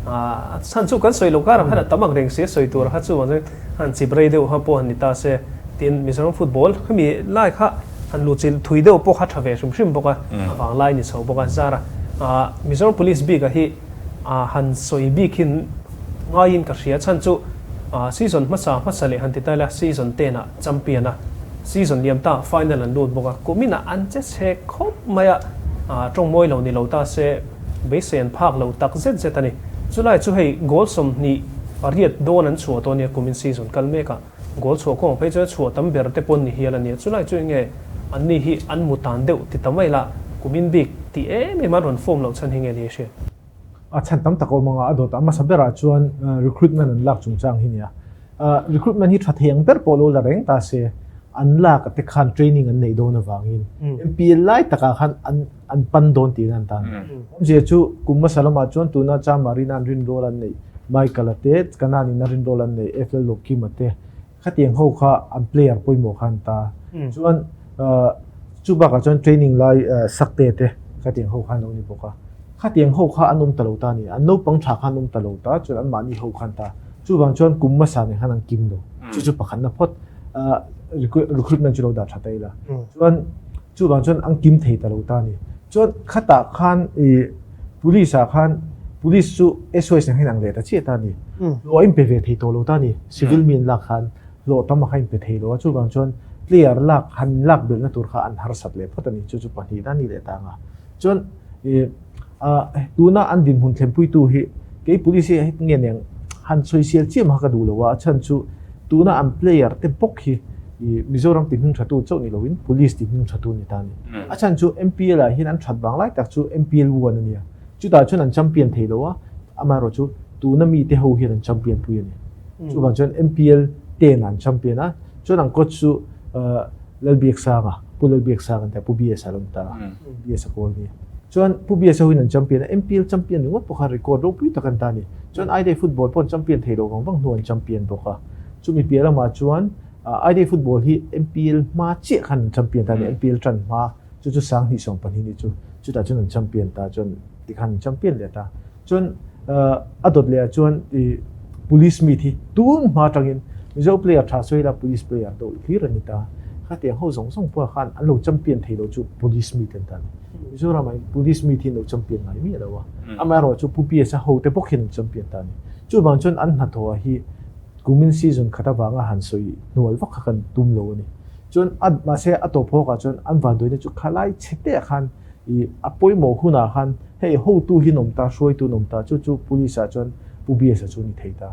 A: A chhan chu kan sawi lo karah khan a tam ang reng si a sawi tur kha chu vang han chip rei deuh kha pawh han ni ta se tin Mizoram football khami lai kha han luh chilh thui deuh pawh kha tha ve hrim hrim bawk a a vang lai ni chho bawk a zara Mizoram police bik ah hi han sawi bik hin ngaiin ka hria chhan chu season hmasa hmasa leh han ti ta ila season 10 ah champion a season liam ta final an lut bawk a kumin ah an che chhe khawp mai a tawng mawi lo ni lo ta se Beisei an phak lo tak zet zet a ni. Chulai chu hei goal 20 pariat dawn an chhuah tawh a nia kumin season kal mek ah. Goal chhuah kawngah phei chuan chhuah tam ber te pawn ni hial a nia. Chulai chu enge an ni hi an mu tan deuh ti ta mai la kumin bik ti em em an rawn form loh chhan hi nge ni a hriat.
B: A chhan tam tak a awm ang a, a dawtah hmasa berah chuan recruitment an lak chungchang hi nia. Recruitment hi tha thei ang ber pawh lo la reng ta se, an lak te khan training an neih dawn avangin MPL lai takah khan an an pan dawn tiin an tan. Awmzia chu kum hmasa lamah chuan tuna Chamarina an rinrawl an neih, Michael-a te, Kanan-in a rinrawl an neih, FL Lawkima te, khatiang ho kha an player pawimawh kha an ta. Chuan chu bakah chuan training lai Sakte te khatiang ho kha an lo ni bawk a. Khatiang ho kha an awm ta lo ta a ni. An naupang tha kha an awm ta lo ta, chuan anmahni ho kha an ta. Chuvang chuan kum hmasa nen khan an kim lo. Chu chu pakhatna phawt recruitment chu lo dah tha ta ila. Chuan Chuvang chuan an kim thei ta lo ta a ni. Chuan khatah khan i police ah khan police chu SOS ang hian ang leh ta chiah ta a ni. Hlawh a inpe ve thei tawh lo ta a ni. Civil mi an lak khan hlawh tam a kha inpe thei lo a. Chuvang chuan player lak han lak belhna tur kha an harsat leh phawt a ni. Chu chu pahnih ta a ni leh ta ang a. Chuan i tuna an dinhmun thlenpuitu hi kei police hi nge nen han sawisel chiam kha ka duh lo a. A chhan chu tuna an player te bawk hi Mizoram ti hming thatu chauh ni loin police ti hming thatu ni ta a ni. A chhan chu MPL ah hian an that vang lai tak chu MPL 1 a nia. Chutah chuan an champion thei lo a, amaherawhchu tuna mite ho hian an champion pui a ni. Chuvang chuan MPL ten an champion a, chuan an coach chu Lalbiaksanga, Pu Lalbiaksanga an ti a, Pu BS a lo ni ta a, BS a kawl nia. Chuan Pu BS a huin an champion a, MPL champion ringawt pawh kha record ropui tak an ta a ni. Chuan Aidei football pawh an champion thei lo vang vang hnu an champion bawk a. Chumi piah lamah chuan Aidei football hi MPL hma chiah khan an champion ta a ni, MPL tan hma chu chu 2012 ni chu chutah chuan an champion ta chuan tikhan an champion leh ta. Chuan a dawt leh ah chuan i police meet hi tun hma atangin Mizo player tha sawi ila police player deuh hlir an ni ta. Khatiang ho zawng zawng pawh khan an lo champion thei lo chu police meet an ta ni. Mizoram ah hian police meet hi an lo champion ngai miah lo a. Amaherawh chu Pu PS a ho te bawk hian an champion ta ni. Chuvang chuan an hnathawh ah hi kumin season khat avanga han sawi hnual vak kha kan tum lo a ni. Chuan a mahse a tawp hawk ah chuan an vanduaina chu khalai chhe te ah khan I a pawimawh hunah khan hei hotu hi nawm ta, hruaitu nawm ta, chu chu police ah chuan Pu BS-a chu a ni thei ta.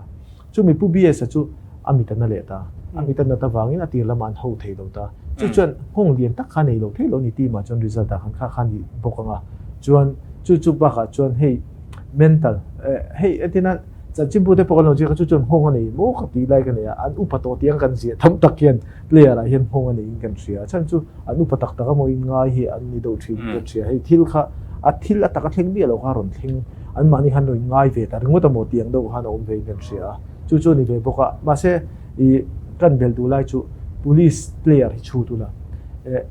B: Chumi Pu BS-a chu a mit a na leh ta. A mit a nat avangin a tir lamah an ho thei lo ta. Chu chuan nghawng lian tak kha nei lo thei lo ni team ah chuan result ah khan kha kha ni bawk ang a. Chuan chu chu bakah chuan hei mental hei entirnan chanchinbu te pawh kan lo ziak a chu chuan nghawng a nei maw ka tih lai ka nei a, an upa tawh tih ang kan ziah tam tak hian player ah hian nghawng a neiin kan hria. A chhan chu an upa tak tak emaw in ngai hi an ni deuh thin kan hria. Hei thil kha a thil a taka thleng miah lo kha a rawn thleng anmahni khan rawn ngai ve ta ringawt emaw tih ang deuh khan a awm ve in kan hria a. Chu chu a ni ve bawk a. Mahse ih kan bel duh lai chu police player hi chhut ula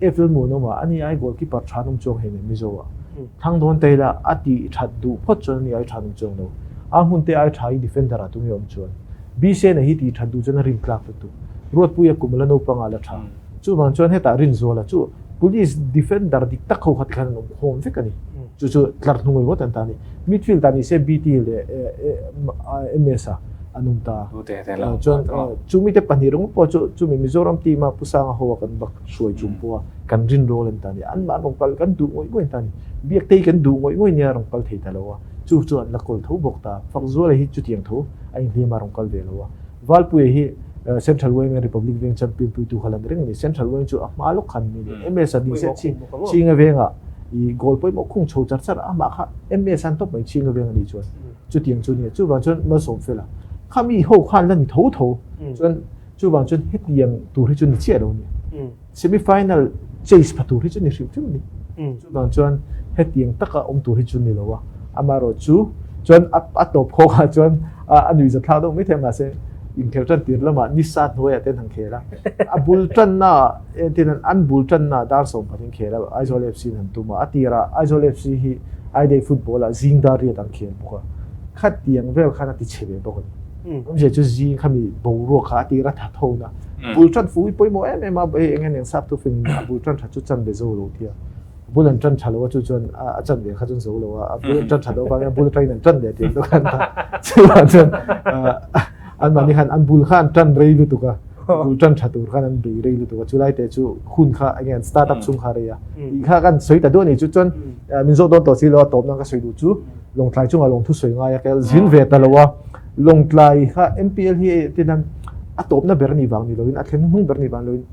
B: Eiffel Muanawma a ni ai goalkeeper tha an awm chuang hei nen Mizo ah. Thlang dawn te ila a tih that duh phawt chuan a ni ai tha an awm chuang lo. A hmun te ai tha hi defender ah tunge awm chuan. Bisen-a hi tih that duh chuan a rin tlak lutuk. Ruatpuia kum ala naupang ah la tha. Chuvang chuan hetah Rinzuala chu police defender dik tak ho kha tikhan an awm khawm vek a ni. Chu chu tlar hnung ringawt an ta a ni. Midfield ah nise BT leh MS ah an awm ta. Chuan chumi te pahnih ringawt pawh chu chumi Mizoram team a Pu Sanga ho a kan bak hruai chung pawh a kan rin rawl an ta a ni. Anmah rawn kal kan duh ngawih ngawih an ta a ni. Biaktei kan duh ngawih ngawih nia rawn kal thei ta lo a. Chu chu an la kawl tho bawk ta. Fakzuala hi chutiang tho a inhliam a rawn kal ve lo a. Valpuia hi Central Wing Republic Veng champion puitu kha la ni reng a ni. Central Wing chu a hma lawk khan mi ni. MS a ni se chi Chinga Venga i goal pawimawh khung chho char char a amah kha MS an tawp mai Chinga Veng a nih chuan chutiang chu nia. Chuvang chuan Malsawm Fela kha mi ho khan la ni tho tho chuan chuvang chuan hetiang tur hi chu ni chiah lo a ni. Semi final chase pha tur hi chu ni hrim hrim a ni. Chuvang chuan hetiang taka awm tur hi chu ni lo a, amaherawh chu chuan a tawp khawk ah chuan a nuih za thlak deuh mai thei a, mahse inkhel tan tir lamah nisa hnuaiah te an han khel a, a bul tanna ah entirnan an bul tanna ah dar 12 khel a Aizawl FC in han tum a, a tirah Aizawl FC hi Aidei football ah zing dar riat an khel bawk a, khatiang vel khan a ti chhe ve bawk a ni. Awmzia chu zing khami boruak kha a tir a that ho na. Bul tan fu hi pawimawh em em a, hei eng eng sap thu fing a bul tan tha chu chan ve zo lo tia. Bul an tan tha lo a chu chuan a chan ve kha chuan zo lo a, a bul an tan tha lo vangin a bul atangin an tan leh tih ang khan ta. Chuvang chuan an mahni khan an bul kha an tan rei lutuk a, bul tan tha tur khan an bei rei lutuk a, chulai te chu hun kha eng an start up chhung kha rei a. Tih kha kan sawi ta duh a ni chu chuan min zawh dawn tawh si lo a tawp nan ka sawi duh chu Lawngtlai chungah lawngthu sawi ngai a, kal zin ve ta lo a. Lawngtlai kha MPL hi tin an a tawpna ber ni vang ni loin a thlen hnung ber ni vang loin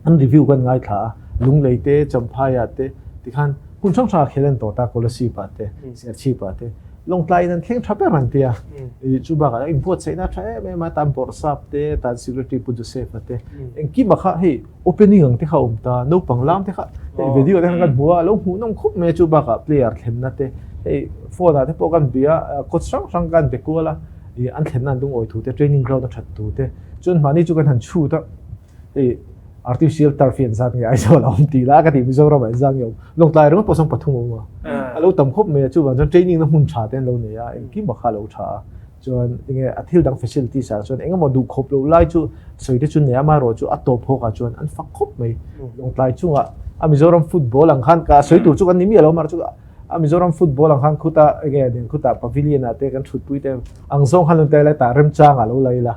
B: an review kan ngaithla a, Lunglei te, Champhaiah te tikhan hmun hrang hrangah khel an tawh ta, Kolasib-ah te, Serchhip-ah te. Lawngtlaiin an thleng tha ber an ti a, chu bakah inbuatsaihna a tha em em a, tan Bawrhsap te, tan Secretary Pu Joseph-a te, engkimah kha hei opening ang te kha a awm ta, naupang lam te kha hei video te khan kan hmu a, a lo hmuh nawm khawp mai a, chu bakah player thlenna te hei phone ah te pawh kan bia a, coach hrang hrang kan be kual a, ih an thlenna an lungawi thu te, training ground a that thu te, chuan mahni chu kan han chhut a, hei artificial turf hi an zat nge Aizawl a awm tih lah ka tih Mizoram ah an zat nge awm, Lawngtlai ringawt pawh sawn pathum a awm a, a lo tam khawp mai a, chuvang chuan training na hmun tha te an lo nei a, engkim a kha a lo tha a. Chuan enge a thil dang facilities ah chuan engemaw duh khawp loh lai chu sawi te chu nei a, amaherawh chu a tawp hawk ah chuan an fak khawp mai. Lawngtlai chungah a Mizoram football ang khan ka sawi tur chu kan ni miah lo amaherawh chu a Mizoram football ang khan khuta enge nen khutah pavilion ah te kan thutpui te ang zawng khan lo ni ta ila tah remchang ah lo la ila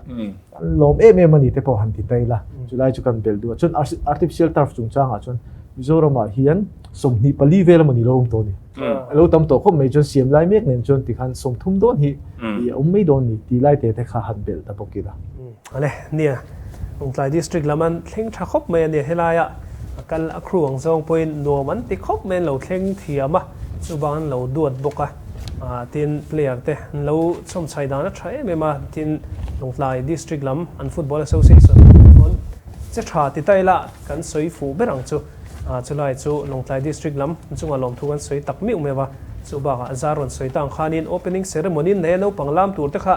B: an lawm em em a ni te pawh han ti ta ila chulai chu kan belh duh a. Chuan artificial turf chungchang ah chuan Mizoram ah hian 24 vel emaw ni lo awm tawh a ni. A lo tam tawh khawp mai chuan siam lai mek nen chuan tikhan 30 dawn hi i a awm mai dawn ni tih lai te te kha han belh ta bawk ila.
A: Ale, nia, Lawngtlai District lam an thleng tha khawp mai a nia, helaia a kal a crew ang zawng pawhin nuam an ti khawp mai an lo thleng thiam a, chubang an lo duat bawk a, tin player te an lo chawmchhai dan a tha em em a, tin. Lawngtlai District lam an Football Association pawn che tha ti ta ila kan sawi fuh ber ang chu. Chulai chu Lawngtlai District lam chunga lawmthu kan sawi tak miuh meuh a, chu bakah zar rawn sawi ta ang khanin opening ceremony nei a naupang lam tur te kha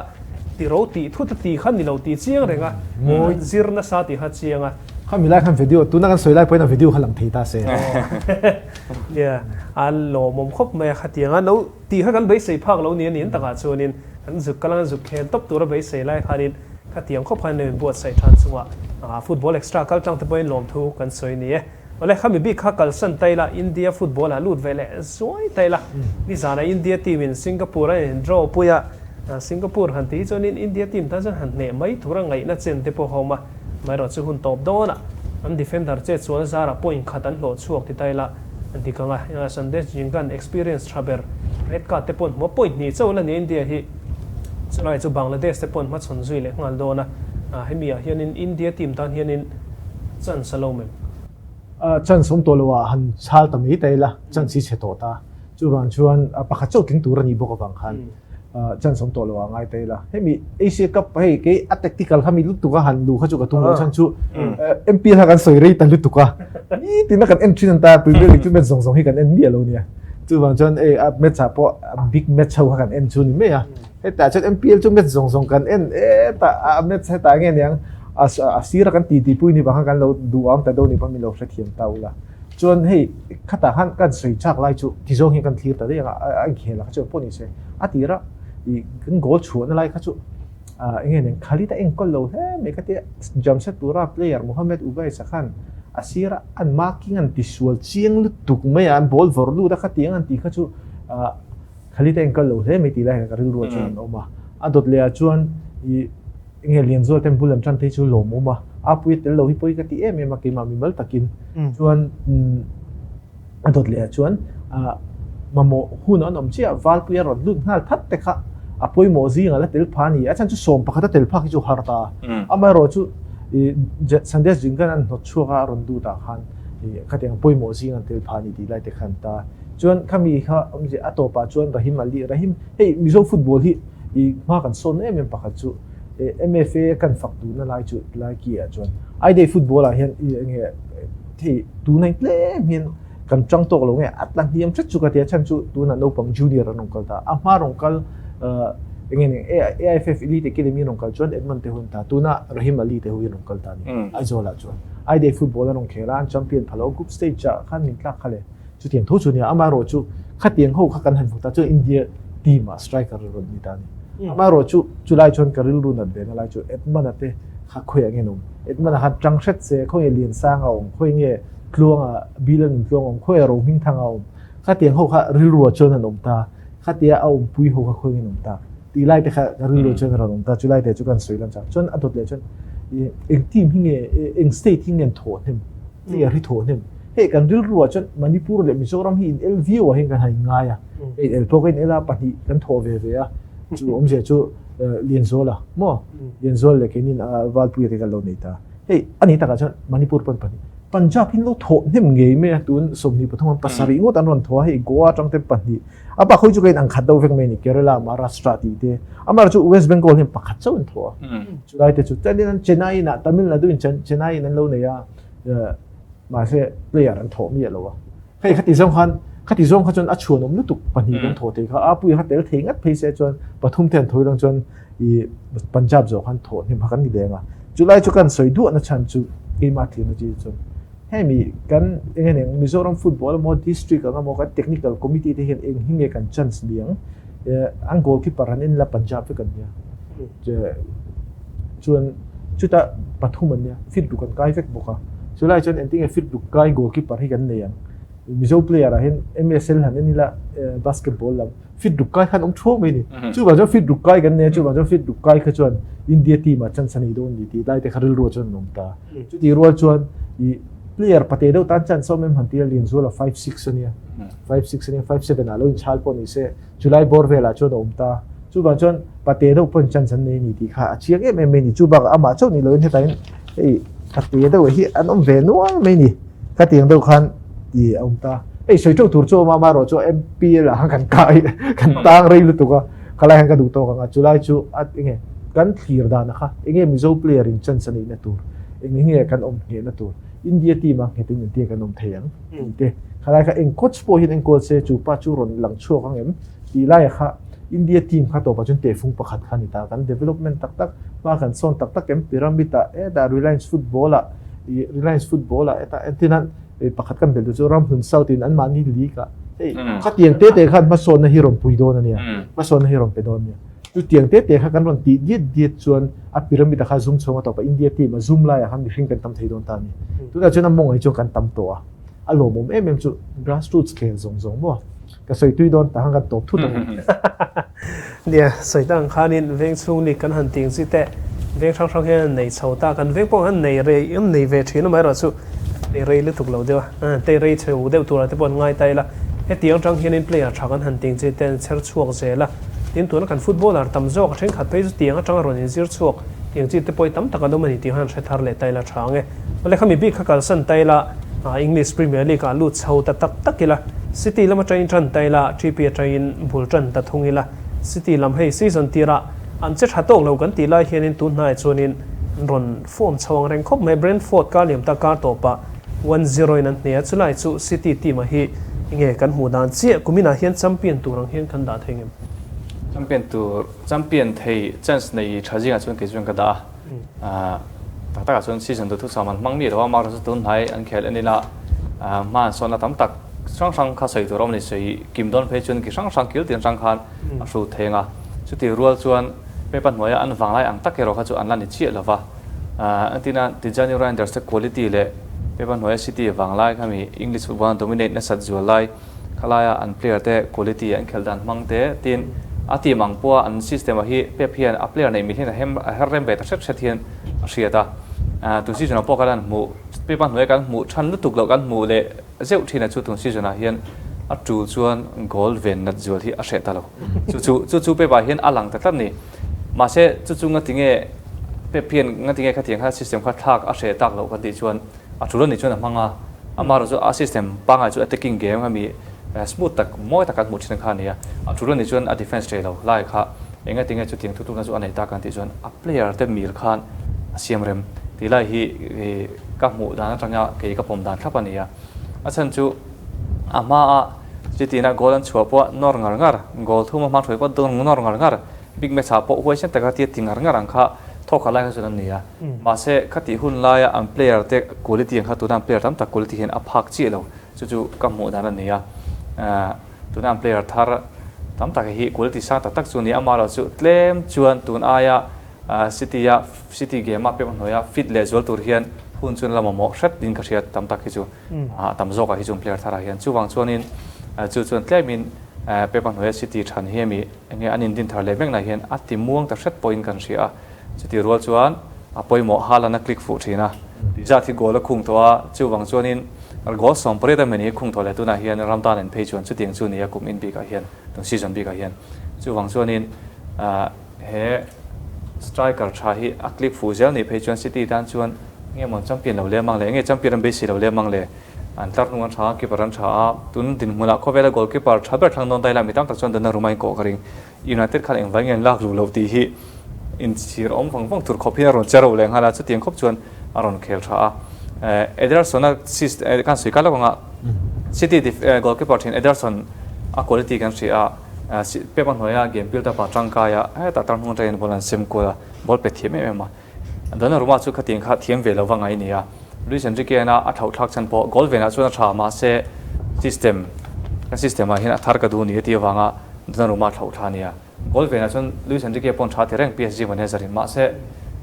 A: ti ro tih thut a ti kha ni lo tih chiang reng a, an zir nasa tih kha chiang a.
B: Khami lai khan video, tuna kan sawi lai pawhin a video kha lang thei ta se.
A: Nia, a lawmawm khawp mai a, khatiang a no tih kha kan beisei phak lo ni a niin takah chuanin kan zuk kal anga zuk khel tawp tura beisei lai khanin khatiang khawp khan in buatsaih than chungah football extra kal tlang te pawhin lawmthu kan sawi ni e. Awle khami bik kha kalsan ta ila India football ah lut ve leh zuai ta ila nizana India team in Singapore a in draw pui a, Singapore han tih hi chuanin India team tan chuan han hneh mai tura ngaihna chen te pawh a awm a, amaherawh chu hun tawp dawnah an defender che chuan zarah point khat an hlawh chhuak ti ta ila an ti kang a, Sandesh Jhingan experience tha ber red card te pawh an hmu a, point hnih chauh la ni India hi chulai chu Bangladesh te pawh an hmachhawn zui leh nghal dawn a, hemi ah hianin India team tan hianin chance a lo mem.
B: Chance awm tawh lo ah han chhal ta mai ta ila chance hi chhe tawh ta, chuvang chuan pakhat chauh tling tur a nih bawk avang khan chance awm tawh lo ah ngai ta ila. Hemi Asia Cup hei kei a tactical kha mi lutuk a han luh kha chu ka tum lo chhan chu MPL kha kan sawi rei ta lutuk a, nitin a kan en thin an ta Premier League chu match zawng zawng hi kan en miah lo nia. Chuvang chuan hei a match ah pawh big match ho kha kan en chu ni mai a. Hetah chuan MPL chu match zawng zawng kan en hetah a match hetah nge niang a sira kan titi pui ni vang khan kan lo duh ang ta deuh ni pawn min lo hrethiam ta ula. Chuan hei khatah khan kan sawi chak lai chu ti zawng hian kan thlir ta daih ang a a inkhel a kha chuan pawh ni se a tira ih kan goal chhuahna lai kha chu ah eng nge niang Khalid a enkawl lo hle mai ka tia Jamshedpur-a player Mohamed Ubaisa khan a sira an marking an tisual chiang lutuk mai a an ball vawrh lut a khatiang an tih kha chu ah Khalid a enkawl lo hle mai tih lai hian ka rilru ah chuan an awm a, a dawt leh ah chuan ih enge Lianzual ten bul an tan phei chu lawmawm a, a pui a tel lo hi pawi ka ti em em a keimah mimal takin chuan a dawt leh ah chuan ah mamawh hun an awm chiah Valpui a rawn lut nghal that te kha a pawimawh zingah la tel pha a ni, a chhan chu sawm pakhat a tel phak hi chu har ta a, amaherawh chu ih Sandesh Jhingan an hnawt chhuak a a rawn lut ah khan ih khatiang pawimawh zing an tel pha a ni tih lai te khan ta. Chuan khami kha awmzia a tawpah chuan Rahim Ali, Rahim, hei Mizo football hi i hma kan sawn em em pakhat chu MFA kan fak duhna lai chu lai ki ah chuan Aidei football ah hian i enge hei tuna hi tlem hian kan tang tawk lo nge a tla hniam hret chu ka tia chhan chu tunah naupang junior an rawn kal ta a hma rawn kal enge ni AIFF Elite Academy rawn kal chuan Edmund te ho an ta tuna Rahim Ali te ho hi an rawn kal ta ni Aizawl ah chuan Aidei football an rawn khel a an champion phalo group stage ah khan min tlak kha le. Chutiang tho chu nia, amaherawhchu khatiang ho kha kan han hmu ta chuan India team ah striker a rawn ni ta a ni. Amaherawhchu chulai chuan ka rilru nat ve na lai chu Edmund-a te kha khawiah nge an awm? Edmund-a khan tang hret se, khawnge Liansanga a awm, khawi nge Tluanga, Bill-a nun Tluanga a awm, khawiah Rohmingthanga a awm? Khatiang ho kha rilru ah chuan an awm ta, khatia a awmpui ho kha khawi nge an awm ta? Tih lai te kha ka rilru ah chuan a rawn awm ta, chulai te chu kan sawi lam chak. Chuan a dawt leh chuan eng team hi nge, eng state hi nge an thawh hnem? Hei a ri thawh hnem. Hei kan rilru ah chuan Manipur leh Mizoram hi in el viau ah hian kan han inngai a. Hei el pawh ka in el a, pahnih kan thawh ve ve a. Chu awmzia chu Lianzuala maw? Lianzual leh keinin Valpuia te kan lo nei ta. Hei a ni takah chuan Manipur pawn pahnih. Punjab hi an lo thawh hnem ngei mai a, tun 23 an pasarih ngawt an rawn thawh a, hei Goa atang te pahnih. A bak hawi chu ka in ang khat deuh vek mai a ni, Kerala, Maharashtra tih te. Amaherawhchu West Bengal hian pakhat chauh an thawh a. Chulai te chu chuan an Chennai inah Tamil Nadu in Chennai in an lo nei a. Mahse player an thawh miah lo a. Hei khati zawng khan khati zawng kha chuan a chhuanawm lutuk pahnih kan thawh thei kha a pui kha tel thei ngat phei se chuan pathum te an thawi lang chuan i Punjab zawh khan thawh hnim kha kan ni deng a. Chulai chu kan sawi duahna chhan chu keimah thirna chi chuan hemi kan eng eng Mizoram football emaw district ang emaw kan technical committee te hian eng hi nge kan chance niang an goalkeeper han en la Punjab vek an nia. Chuan chutah pathum an nia, fit ruk an kai vek bawk a. Chulai chuan engtin nge fit ruk kai goalkeeper hi kan nei ang? Mizo player ah hian MSL han en ila basketball lam fit ruk kai khan awm thuau mai ni. Chuvang chuan fit ruk kai kan nei a, chuvang chuan fit ruk kai kha chuan India team ah chance a nei dawn ni tih lai te kha rilru ah chuan an awm ta. Chutih rual chuan ih player pate deuh tan chance a awm em han ti a, Lianzuala 5'6 a nia, 5'6 a nia, 5'7 ah lo inchhal pawh ni se, Chulai bawr velah chuan a awm ta. Chuvang chuan pate deuh pawn chance an nei a ni tih kha a chiang em em mai a ni. Chu bakah amah chauh ni loin hetah hian hei pate deuh hi an awm ve nual mai a ni. Khatiang deuh khan i a awm ta. Hei sawi teuh tur chu a awm a, amaherawh chu MPL ah khan kan kai kan tang rei lutuk a, khalai hian ka duh tawk ang a. Chulai chu a enge. Kan thlir dana kha enge Mizo player in chance a neihna tur, eng nge kan awm nghehna tur, India team a nghetin engtia kan awm thei ang tih te. Khalai kha eng coach pawh hian enkawl se chu pa chu rawn lang chhuak ang em tih laiah kha India team kha tawpah chuan tehfung pakhat kha a ni ta. Kan development tak tak, hma kan sawn tak tak em Pyramid ah hetah Reliance Football ah ih Reliance Football ah hetah entirnan pakhat kan belh tur chu Ramhlun South in anmahni league ah hei khatiang te te khan hmasawnna hi rawn pui dawn a nia, hmasawnna hi rawn pe dawn a nia. Chutiang te te kha kan rawn tih diat diat chuan a pyramid-a kha zum chhung a tawp a, India team a zum laiah khan mihring kan tam thei dawn ta a ni. Tunah chuan a mawngei chuan kan tam tawh a, a lawmawm em em chu grassroots khel zawng zawng maw ka sawi tui dawn tah khan kan tawp thut ang.
A: Nia, sawi ta ang khanin veng chhung lik kan han ting chi teh, veng hrang hrang hian an nei chho ta, kan veng pawh an nei rei, an nei ve thin a amaherawhchu nei rei lutuk lo deuh a, tei rei chho deuh turah te pawh an ngai ta ila, hetiang atang hianin player tha kan han ting chi te an chher chhuak zel a, tin tuna kan footballer tam zawk a thenkhat phei chu tiang atanga rawn inzir chhuak tiang chi te pawh hi tam tak an awm a ni tih khan hre thar leh ta ila tha ang e. Awle khami bik kha kalsan ta ila English Premier League ah lut chho ta tak tak ila, City lam atangin tan ta ila, TP atangin bul tan ta thung ila, City lam hei season tirah an che tha tawk lo kan tih lai hianin tun hnaiah chuanin an rawn form chho ang reng khawp mai. Brentford kar liam ta kar tawpah 1-0 in an hneh a, chulai chu City team ah hi enge kan hmuh dan chiah kuminah hian champion tur ang hian kan dah thei ngem?
C: Champion tur, champion thei chance nei tha zingah chuan kei chuan ka dah a, tak takah chuan season duh thusam an hmang mi lo a, mark chu tun hnai an khel en ila hma an sawn a tam tak hrang hrang kha sawi tur a awm a ni, sawi kim dawn phei chuan ki hrang hrang kil tin hrang khan a hrut thei ang a, chutih rual chuan paper hnuaia an vanglai ang tak erawh kha chu an la ni chiah lo va. Entina Tijjani Reijnders te quality leh paper hnuaia City vanglai kha mi English football an dominate nasat zual lai khalaia an player te quality an khelh dan hmang te tin a team ang pawha an system ah hi Pep hian a player neih mil hian a hem a her rem ve ta hret hret hian a hriat a. Tun season ah pawh khan an hmuh paper hnuaia kan hmuh than lutuk loh kan hmuh leh zeuh thin a chu tun season ah hian a tul chuan goal ven nat zual hi a hreh ta lo. Chu chu chu chu paper ah hian a lang ta tlat ni. Mahse chu chu ngatinge Pep hian ngatinge khatiang khan system kha thlak a hreh tak loh kan tih chuan a tul anih chuan a hmang a, amaherawh chu a system pangngai chu attacking game kha mi smooth tak mawi tak kan hmuh thin kha a ni a, a tul anih chuan a defence thei lo lai kha engatinge chutiang thutlukna chu a nei tak kan tih chuan a player te mil khan a siam rem tih lai hi ka hmuh dan atanga kei ka pawm dan thlap a ni a, a chhan chu a hmaa chutina goal an chhuah pawh nawr ngar ngar goal thum a hma hruai pawh nawr ngar ngar Big match ah pawh huaisen taka tia ti ngar ngar ang kha thawk lai kha chuan an ni a. Mahse khatih hun laia an player te quality ang kha tuna an player tam tak quality hian a phak chiah lo. Chu chu ka hmuh dan a ni a. Tuna an player thar tam tak hi quality sang tak tak chu a ni a. Amaherawhchu chu tlem chuan tun aia City a City game a pek hnuaia fit leh zual tur hian hun chuan la mamawh hret in ka hria tam tak hi chu tam zawkah hi chu an player tharah hian. Chuvang chuanin chu chuan tlemin pek hnuaia City than hi ami Enge an indin thar leh vekna hian a ti muang ta hret pawhin kan hria a, chutih rual chuan a pawimawh Haaland a click fuh thin a, tihzat hi goal a khung tawh a, chuvang chuanin goal 18 a meni hi khung tawh leh tunah hian ram tan an phei chuan chutiang chu nia kum in bikah hian tun season bikah hian chuvang chuanin he striker tha hi a click fuh zel nih phei chuan City tan chuan nge maw champion lo lem ang le, nge champion an beisei lo lem ang le. An tlar hnung an tha a, keeper an tha a, tun dinhmunah khawvela goalkeeper tha ber thlang dawn ta ila mi tam tak chuan Donnarumma in kawh ka ring. United khan engvai nge an lak luh loh tih hi inchhir awm vang vang tur khawp hian a rawn che ro leh nghal a, chutiang khawp chuan a rawn khel tha a. Ederson-a khan sawi kal lawk ang a, City goalkeeper thin Ederson a quality kan hria a, Pep a hnuaia game build up ah tangkai a, hetah tlar hnung atangin ball an sem kual a, ball pe thiam em em a. Donnarumma chu khatiang kha thiam ve lo va ngai nia. Luis Enrique-na a thlauh thlak chhan pawh goal venah chuan a tha mahse system kan system ah hian a thar ka duh ni a tih avanga Donnarumma a thlauh thla nia. Goal venah chuan Luis Enrique pawn tha ti reng PSG manager in mahse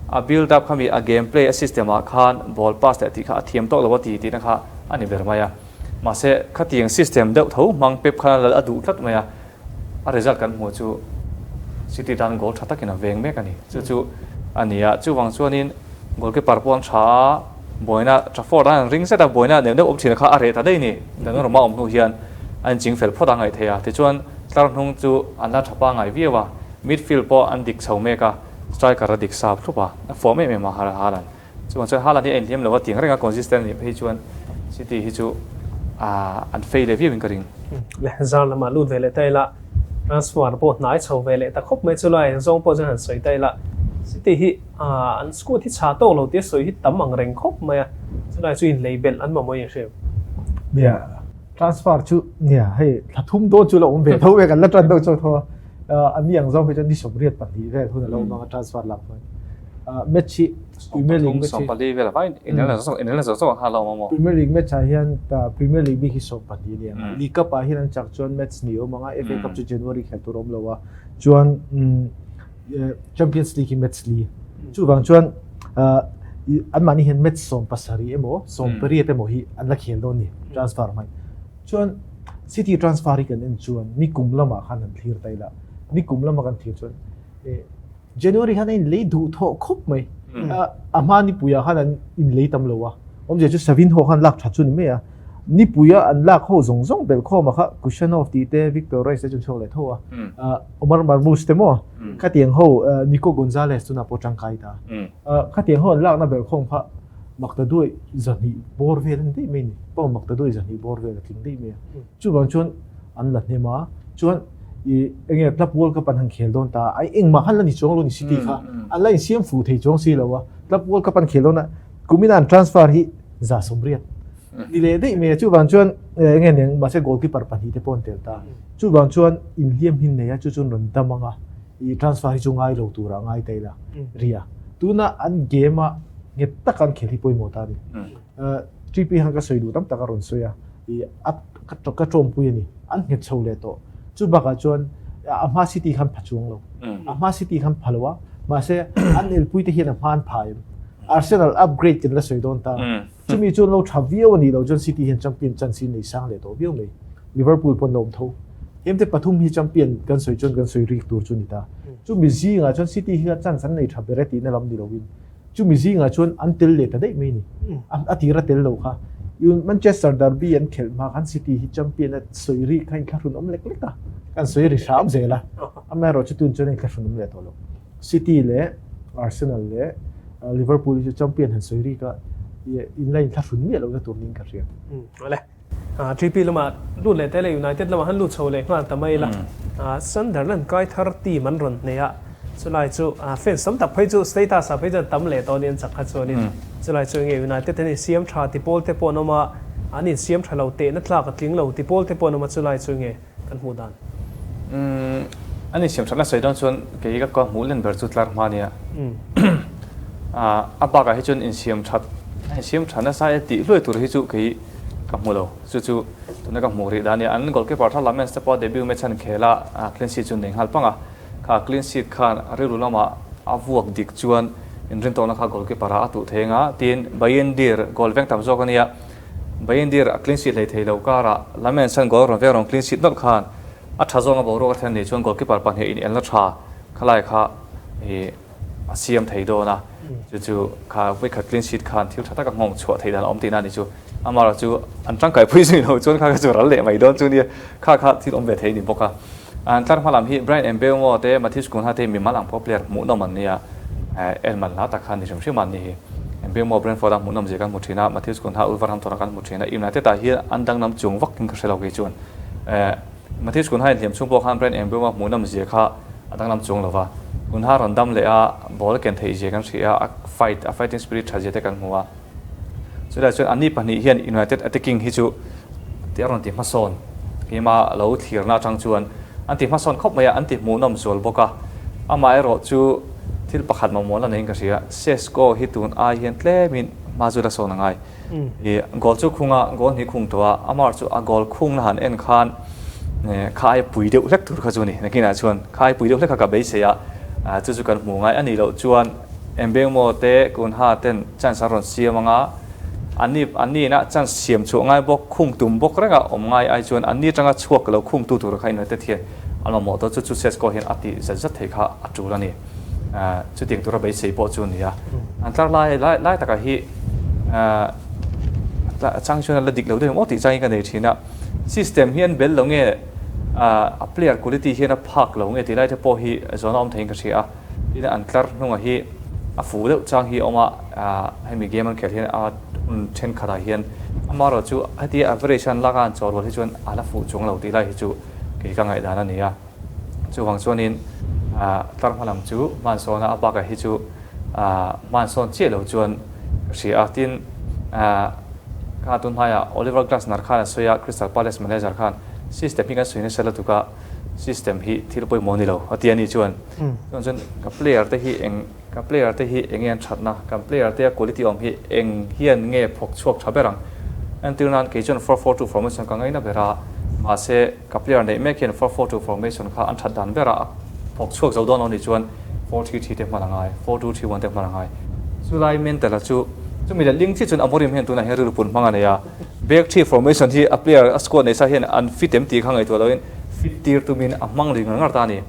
C: a build up khami a game play a system ah khan ball pass leh tih kha a thiam tawk lo a ti tihna kha a ni ber mai a. Mahse khatiang system deuh tho hmang Pep khan a lal a duh tlat mai a. A result kan hmuh chu City tan goal tha takin a veng mek a ni. Chu chu a ni a, chuvang chuanin goalkeeper pawh an tha a, buaina Trafford a an ring zet a, buaina neuh neuh awm thin kha a reh ta daih a ni. Donnarumma awm hnu hian a inching fel phawt a ngaih theih a, tichuan tlar hnung chu an la tha pangngai viau a, midfield pawh an dik chho mek a, striker a dik sap thlup a, a fuah em em a Haaland. Chuvang chuan Haaland hi a inhliam lo a, tiang renga consistent a nih phei chuan City hi chu an fail leh viauin ka ring.
A: Le zar lamah lut ve leh ta ila, transfer pawh hnai chho ve leh ta khawp mai chu lai zawng pawh chuan han sawi ta ila. City hi an squad hi chhah tawk lo tia sawi hi tam ang reng khawp mai a, chulai chu inlei belh an mamawh in hriat.
B: Nia, transfer chu nia hei thla thum dawn chu la awm ve tho ve kan la tan deuh chauh tho a, an ni ang zawng phei chuan ni 82 vel hun a lo awm ang a transfer lak hnuai. Match hi Premier League match hi
C: 14 vel a vai inel zawk inel zawk zawk kha lo awm a maw.
B: Premier League match ah hian Premier League bik hi 12 a ni ang a, League Cup ah hian an chak chuan match ni awm ang a, FA Cup chu January khelh tur a awm lo a, chuan Champions League hi match li. Chuvang chuan anmahni hian match 17 emaw 18 emaw hi an la khel dawn ni transfer hmai. Chuan City transfer hi kan en chuan nikum lamah khan an thlir ta ila. Nikum lama kan thlir chuan January khan a inlei duh thawh khawp mai. A hma nipuiah khan an inlei tam lo a. Awmzia chu Savinho khan lak that chu ni mai a. Nipuia an lak ho zawng zawng belhkhawm a kha Khusanov tih te Victor Reis te chu an chhuak leh tho a. Omar Marmoush te maw khatiang ho Nico Gonzalez tunah pawh tangkai ta. Khatiang ho an lakna belhkhawm kha Maktaduai 200 bawr vel a ni daih mai a ni. Pound Maktaduai 200 bawr vel a tling daih mai a. Chuvang chuan an la hnem a, chuan i enge Club World Cup an han khel dawn ta a, ai engmah khan la ni chuang lo ni City kha an la insiam fuh thei chuang si lo a, Club World Cup an khel dawn a, kumina an transfer hi 180 ni leh daih mai a, chuvang chuan enge niang mahse goalkeeper pahnih te pawh an tel ta, chuvang chuan inhliam hin nei a, chu chuan rawn dam ang a, i transfer hi chu ngai lo turah ngai ta ila ria, tuna an game a nghet taka an khel hi pawimawh ta a ni. TP khan ka sawi duh tam tak a rawn sawi a, i a ka tawmpui a ni, an nghet chho leh tawh. Chu bakah chuan a hma city khan pha chuang lo, a hma city khan pha lo a, mahse an elpui te hian a hma an pha em. Arsenal upgrade kan la sawi dawn ta, chumi chuan lo tha viau a nih loh chuan City hian champion chance hi nei sang leh tawh viau mai. Liverpool pawn la awm tho. Hemte pathum hi champion kan sawi chuan kan sawi rik tur chu ni ta. Chumi zingah chuan City hian chance an nei tha ber e tihna lam ni loin Chumi zingah chuan an tel leh ta daih mai a ni. A tira tel lo kha. Manchester Derby an khelh hma khan City hi champion a sawi ri kha inthlahrun awm lek lek a. Kan sawi ri hram zel a. Amaherawhchu chu tun chuan a inthlahrun awm leh tawh lo. City leh Arsenal leh Liverpool hi chu champion han sawi ri kha in la inthlahrun miah lohna tur niin ka hria.
A: TP lamah lut leh te leh United lamah han lut chho leh nghal ta mai la. Sunderland kai thar team an rawn hneh a, chulai chu fans tam tak phei chu status ah phei chuan tam leh tawh a ni an chak kha chuanin chulai chu enge United an insiam tha ti pawl te pawh an awm a, an insiam tha lo tehna tlak a tling lo ti pawl te pawh an awm a, chulai chu enge kan hmuh dan.
C: An insiam thatna sawi dawn chuan kei ka ka hmuh len ber chu tlar hma nia. A bakah hi chuan insiam that a insiam tha nasa e tih hluai tur hi chu kei ka hmu lo. Chu chu tuna ka hmuh rih dan nia. An goalkeeper thar Lamens te pawh debut match an khel a, clean sheet chu an nei nghal pang a. Kha clean sheet khan rilru lamah a vuak dik chuan inrintawhna kha goalkeeper ah a tuh thei anga tiin Bayindir goal veng tam zawk a nia. Bayindir a clean sheet hlei thei lo karah Lamens an goal rawn veng rawn clean sheet nawlh khan a tha zawnga boruak a thlen ni chuan goalkeeper pahnih in enla tha khalai kha ih a siam thei dawn a, chu chu kha vawikhat clean sheet khan thil tha taka nghawng chhuah theih dan a awm tihna a ni chu. Amaherawhchu chu an tangkai pui zui lo chuan kha kha chu ral leh mai dawn chu nia, kha kha thil awm ve thei a ni bawk a. An tlar hma lam hi Bryan Mbeumo te Matheus Cunha te mimal ang pawh player hmuhnawm an nia, en man hla tak kha ni hrim hrim an ni hi. Mbeumo Brentford a hmuhnawm zia kan hmu thin a, Matheus Cunha Wolverhampton a kan hmu thin a, United ah hian an danglam chung vak in ka hre lo kei chuan. Matheus Cunha inhliam chhung pawh khan Bryan Mbeumo hmuhnawm zia kha a danglam chuang lo va, Cunha rawn dam leh a, ball a ken theih zia kan hria a, a fight, a fighting spirit tha zia te kan hmu a. Chulai chuan anni pahnih hian United attacking hi chu tih a rawn ti hmasawn, keimah lo thlirna atang chuan an ti hmasawn khawp mai a, an ti hmuhnawm zual bawk a. Amaherawh chu thil pakhat mamawh la neiin ka hria, Sesko hi tun ai hian tlemin hma chu la sawn a ngai. I goal chu khung a, goal hnih khung tawh a, Amar chu a goal khungna han en khan kha ai pui deuh hlek tur kha chu a ni. Nakinah chuan kha ai pui deuh hlek kha ka beisei a, chu chu kan hmu ngai a nih loh chuan Mbeumo te Cunha ten chance an rawn siam anga, anni anni ina chance siam chhuah ngai bawk, khung tum bawk renga awm ngai ai chuan anni atanga chhuak lo khung tu tur kha United hian an mamawh tawh chu chu Sesko hian a tih zat zat thei kha a tul a ni. Chutiang tura beisei pawh chu a ni a. An tlar lai lai lai takah hi a chang chuan a la dik lo deuh em aw tih changin ka nei thin a. System hian bel lo nge a player quality hian a phak lo nge tih lai te pawh hi zawn a awm theiin ka hria a. Tin an tlar hnungah hi a fuh deuh chang hi a awm a, hemi game an khelh hian a hun thenkhatah hian amaherawh chu heti average an lak a an chawh rual hi chuan a la fuh chuang lo tih lai hi chu kei ka ngaihdan a ni a. Chuvang chuanin Tlar hma lam chu hmansawn a, a bakah hi chu hmansawn chiah lo chuan ka hria a. Tin, kha tun hmaiah Oliver Glasner khan a sawi a, Crystal Palace manager khan system hi kan sawi nasa lutuk a, system hi thil pawimawh a ni lo a ti a nih chuan. Chuan chuan ka player te hi eng ka player te hi eng nge an thatna, kan player te a quality awm hi eng hian nge phawk chhuak tha ber ang. Entir nan kei chuan 4-4-2 formation ka ngaina ber a, mahse Ka player neih mek hian 4-4-2 formation kha an that dan berah a phawk chhuak zo dawn lo nih chuan 4-3-3 te hman a ngai, 4-2-3-1 te hman a ngai. Chulai mental-a chu chumi leh ling chiah chuan Amorim hian tunah hian rilru pun hmang a nei a. Back three formation hi a player a squad nei sa hian an fit em tih kha ngaihtuah loin fit tir tumin a hmang lui ngar ngar ta a ni.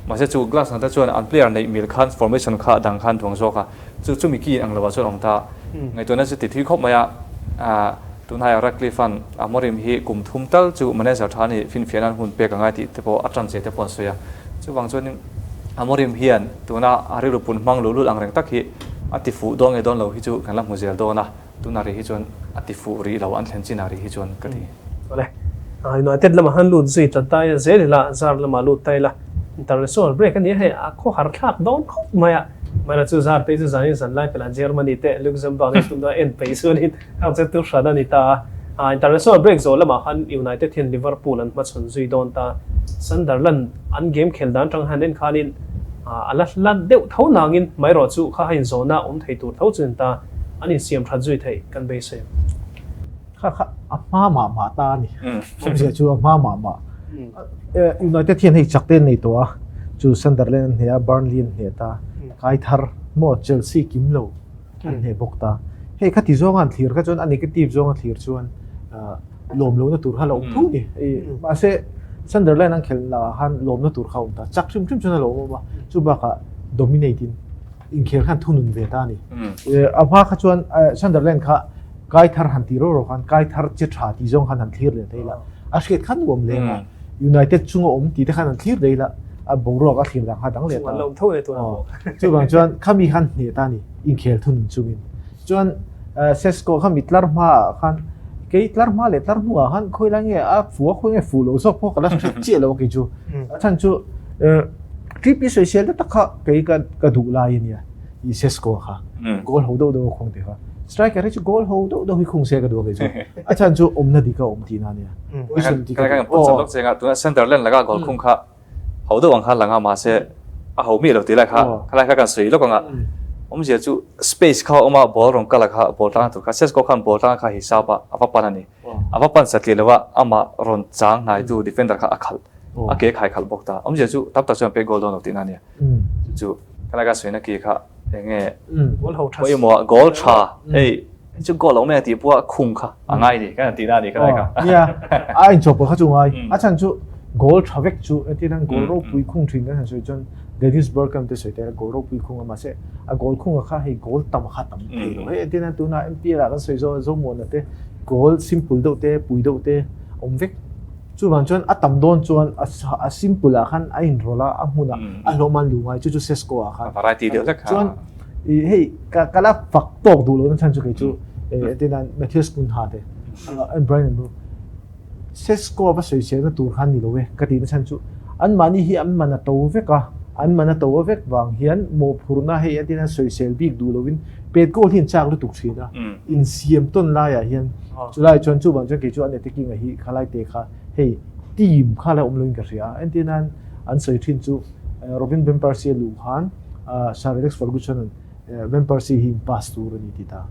C: Mahse chu Glasner te chuan an player neih mil khan formation kha a dang khan duang zawk a. Chu chumi ki ang lovah chuan a awm ta. Ngaihtuahna chu ti thui khawp mai a. Tunhaiah Ratcliffe-a'n Amorim hi kum thum tal chu manager tha a ni, finfiah nan hun pek a ngai tih te pawh a tan che te pawh an sawi a. Chuvang chuanin Amorim hian tuna a rilru pun hmang luh lut ang reng tak hi a ti fuh dawn nge dawn lo hi chu kan la hmu zel dawn a, tunah rih hi chuan a ti fuh rih lo, an thlen chinah rih hi chuan ka ti.
A: Awle, United lamah han lut zui ta tai a zel ila, zar lamah lut ta ila, international break a ni a hei, a khawhar thlak dawn khawp mai a, Hmana chu zar te chu zanin zan lai pelah Germany te Luxembourg te tun a en peih chuanin khang chu tu hran a ni ta a. International break zawh lamah khan United hian Liverpool an hmachhawn zui dawn ta. Sunderland an game khel dan atang han en khanin a la hla deuh tho nangin hmairawh chu kha a inzawhna awm thei tur tho chu a ni ta. An insiam that zui theih kan beisei.
B: Kha kha a hma mah mah ta a ni. Awmzia chu a hma mah mah. United hian hei chak te an nei tawh a, chu Sunderland an hneh a, Burnley an hneh ta, kai thar maw Chelsea kim lo an hneh bawk ta. Hei khati zawnga an thlir kha chuan a negative zawnga thlir chuan lawm lohna tur kha a lo awm tho a ni. Mahse Sunderland an khelh lah khan lawmna tur kha a awm ta. Chak hrim hrim chuan a lo awm a, chubakah dominate in inkhel khan thunun ve ta a ni. A hma kha chuan Sunderland kha kai thar han ti ro ro khan kai thar che tha ti zawng khan han thlir leh thei la. A hriat khan nuam lem a. United chunga awm ti te khan han thlir daih la. A boruak a thlir dang kha dang leh ta. Chuvang chuan khami khan hneh ta a ni inkhel thunun chungin. Chuan Sesko kha mi tlar hmaah khan kei tlar hma leh tlar hnuah khan khawi lai nge a fu a khawi nge fu lo zawk pawh ka la hre chiah lo a kei chu. A chhan chu TP sawisel te tak kha kei ka ka duh lai a nia i Sesko kha goal ho deuh deuh a khung te kha. Striker hi chu goal ho deuh deuh hi khung se ka duh a kei chu. A chhan chu awmna dik a awm tihna a nia.
C: Position dik a awm. Tuna Sunderland laka goal khung kha ho deuh ang khan lang a mahse a ho miah lo tih lai kha khalai kha kan sawi lawk ang a awmzia chu space kha a awm a ball rawn kal a kha ball tlang tur kha Sesko khan ball tlang kha hisap a a va pan a ni a va pan satliah lo a amah rawn chang hnaitu defender kha a khalh a ke khai khalh bawk ta awmzia chu tam tak chuan pek goal dawn lo tihna a nia chu chu khalai ka sawina ki kha enge pawimawh goal tha hei Chu goal lo mai a tih pawh a khung kha a ngai ni kan tihna a ni khalai kha.
B: Nia, a inchawhpawlh kha chu ngai. A chhan chu goal tha vek chu entir nan goal ropui khung thin kan han sawi chuan Dennis Bergkamp te sawi te goal ropui khung a mahse a goal khunga kha hei goal tam kha tam thei lo. Hei entir nan tuna MPL ah kan sawi zawh Zomuana te goal simple deuh te pui deuh te awm vek. Chuvang chuan a tam dawn chuan a simple ah khan a inrawlh a, a hmunah a hlawm a an luh ngai chu chu Sesko ah khan.
C: Variety deuh hlek
B: kha. Chuan hei ka la fak tawk duh lohna chhan chu kei chu entir nan Matheus Cunha te Bryan Mbeumo Sesko va sawiselna tur khan ni lo e ka tihna chhan chu anmahni hi an man a to vek a, an man a to a vek vang hian mawhphurhna hei entir nan sawisel bik duh loin pet goal hi an chak lutuk thin a, insiam tawn laiah hian chulai chuan chuvang chuan kei chu an attacking a hi khalai te kha hei team kha la awm loin ka hria a, entir nan an sawi thin chu Robin van Persie luh khan Sir Alex Ferguson an Van Persie hi in pass tur a ni ti ta,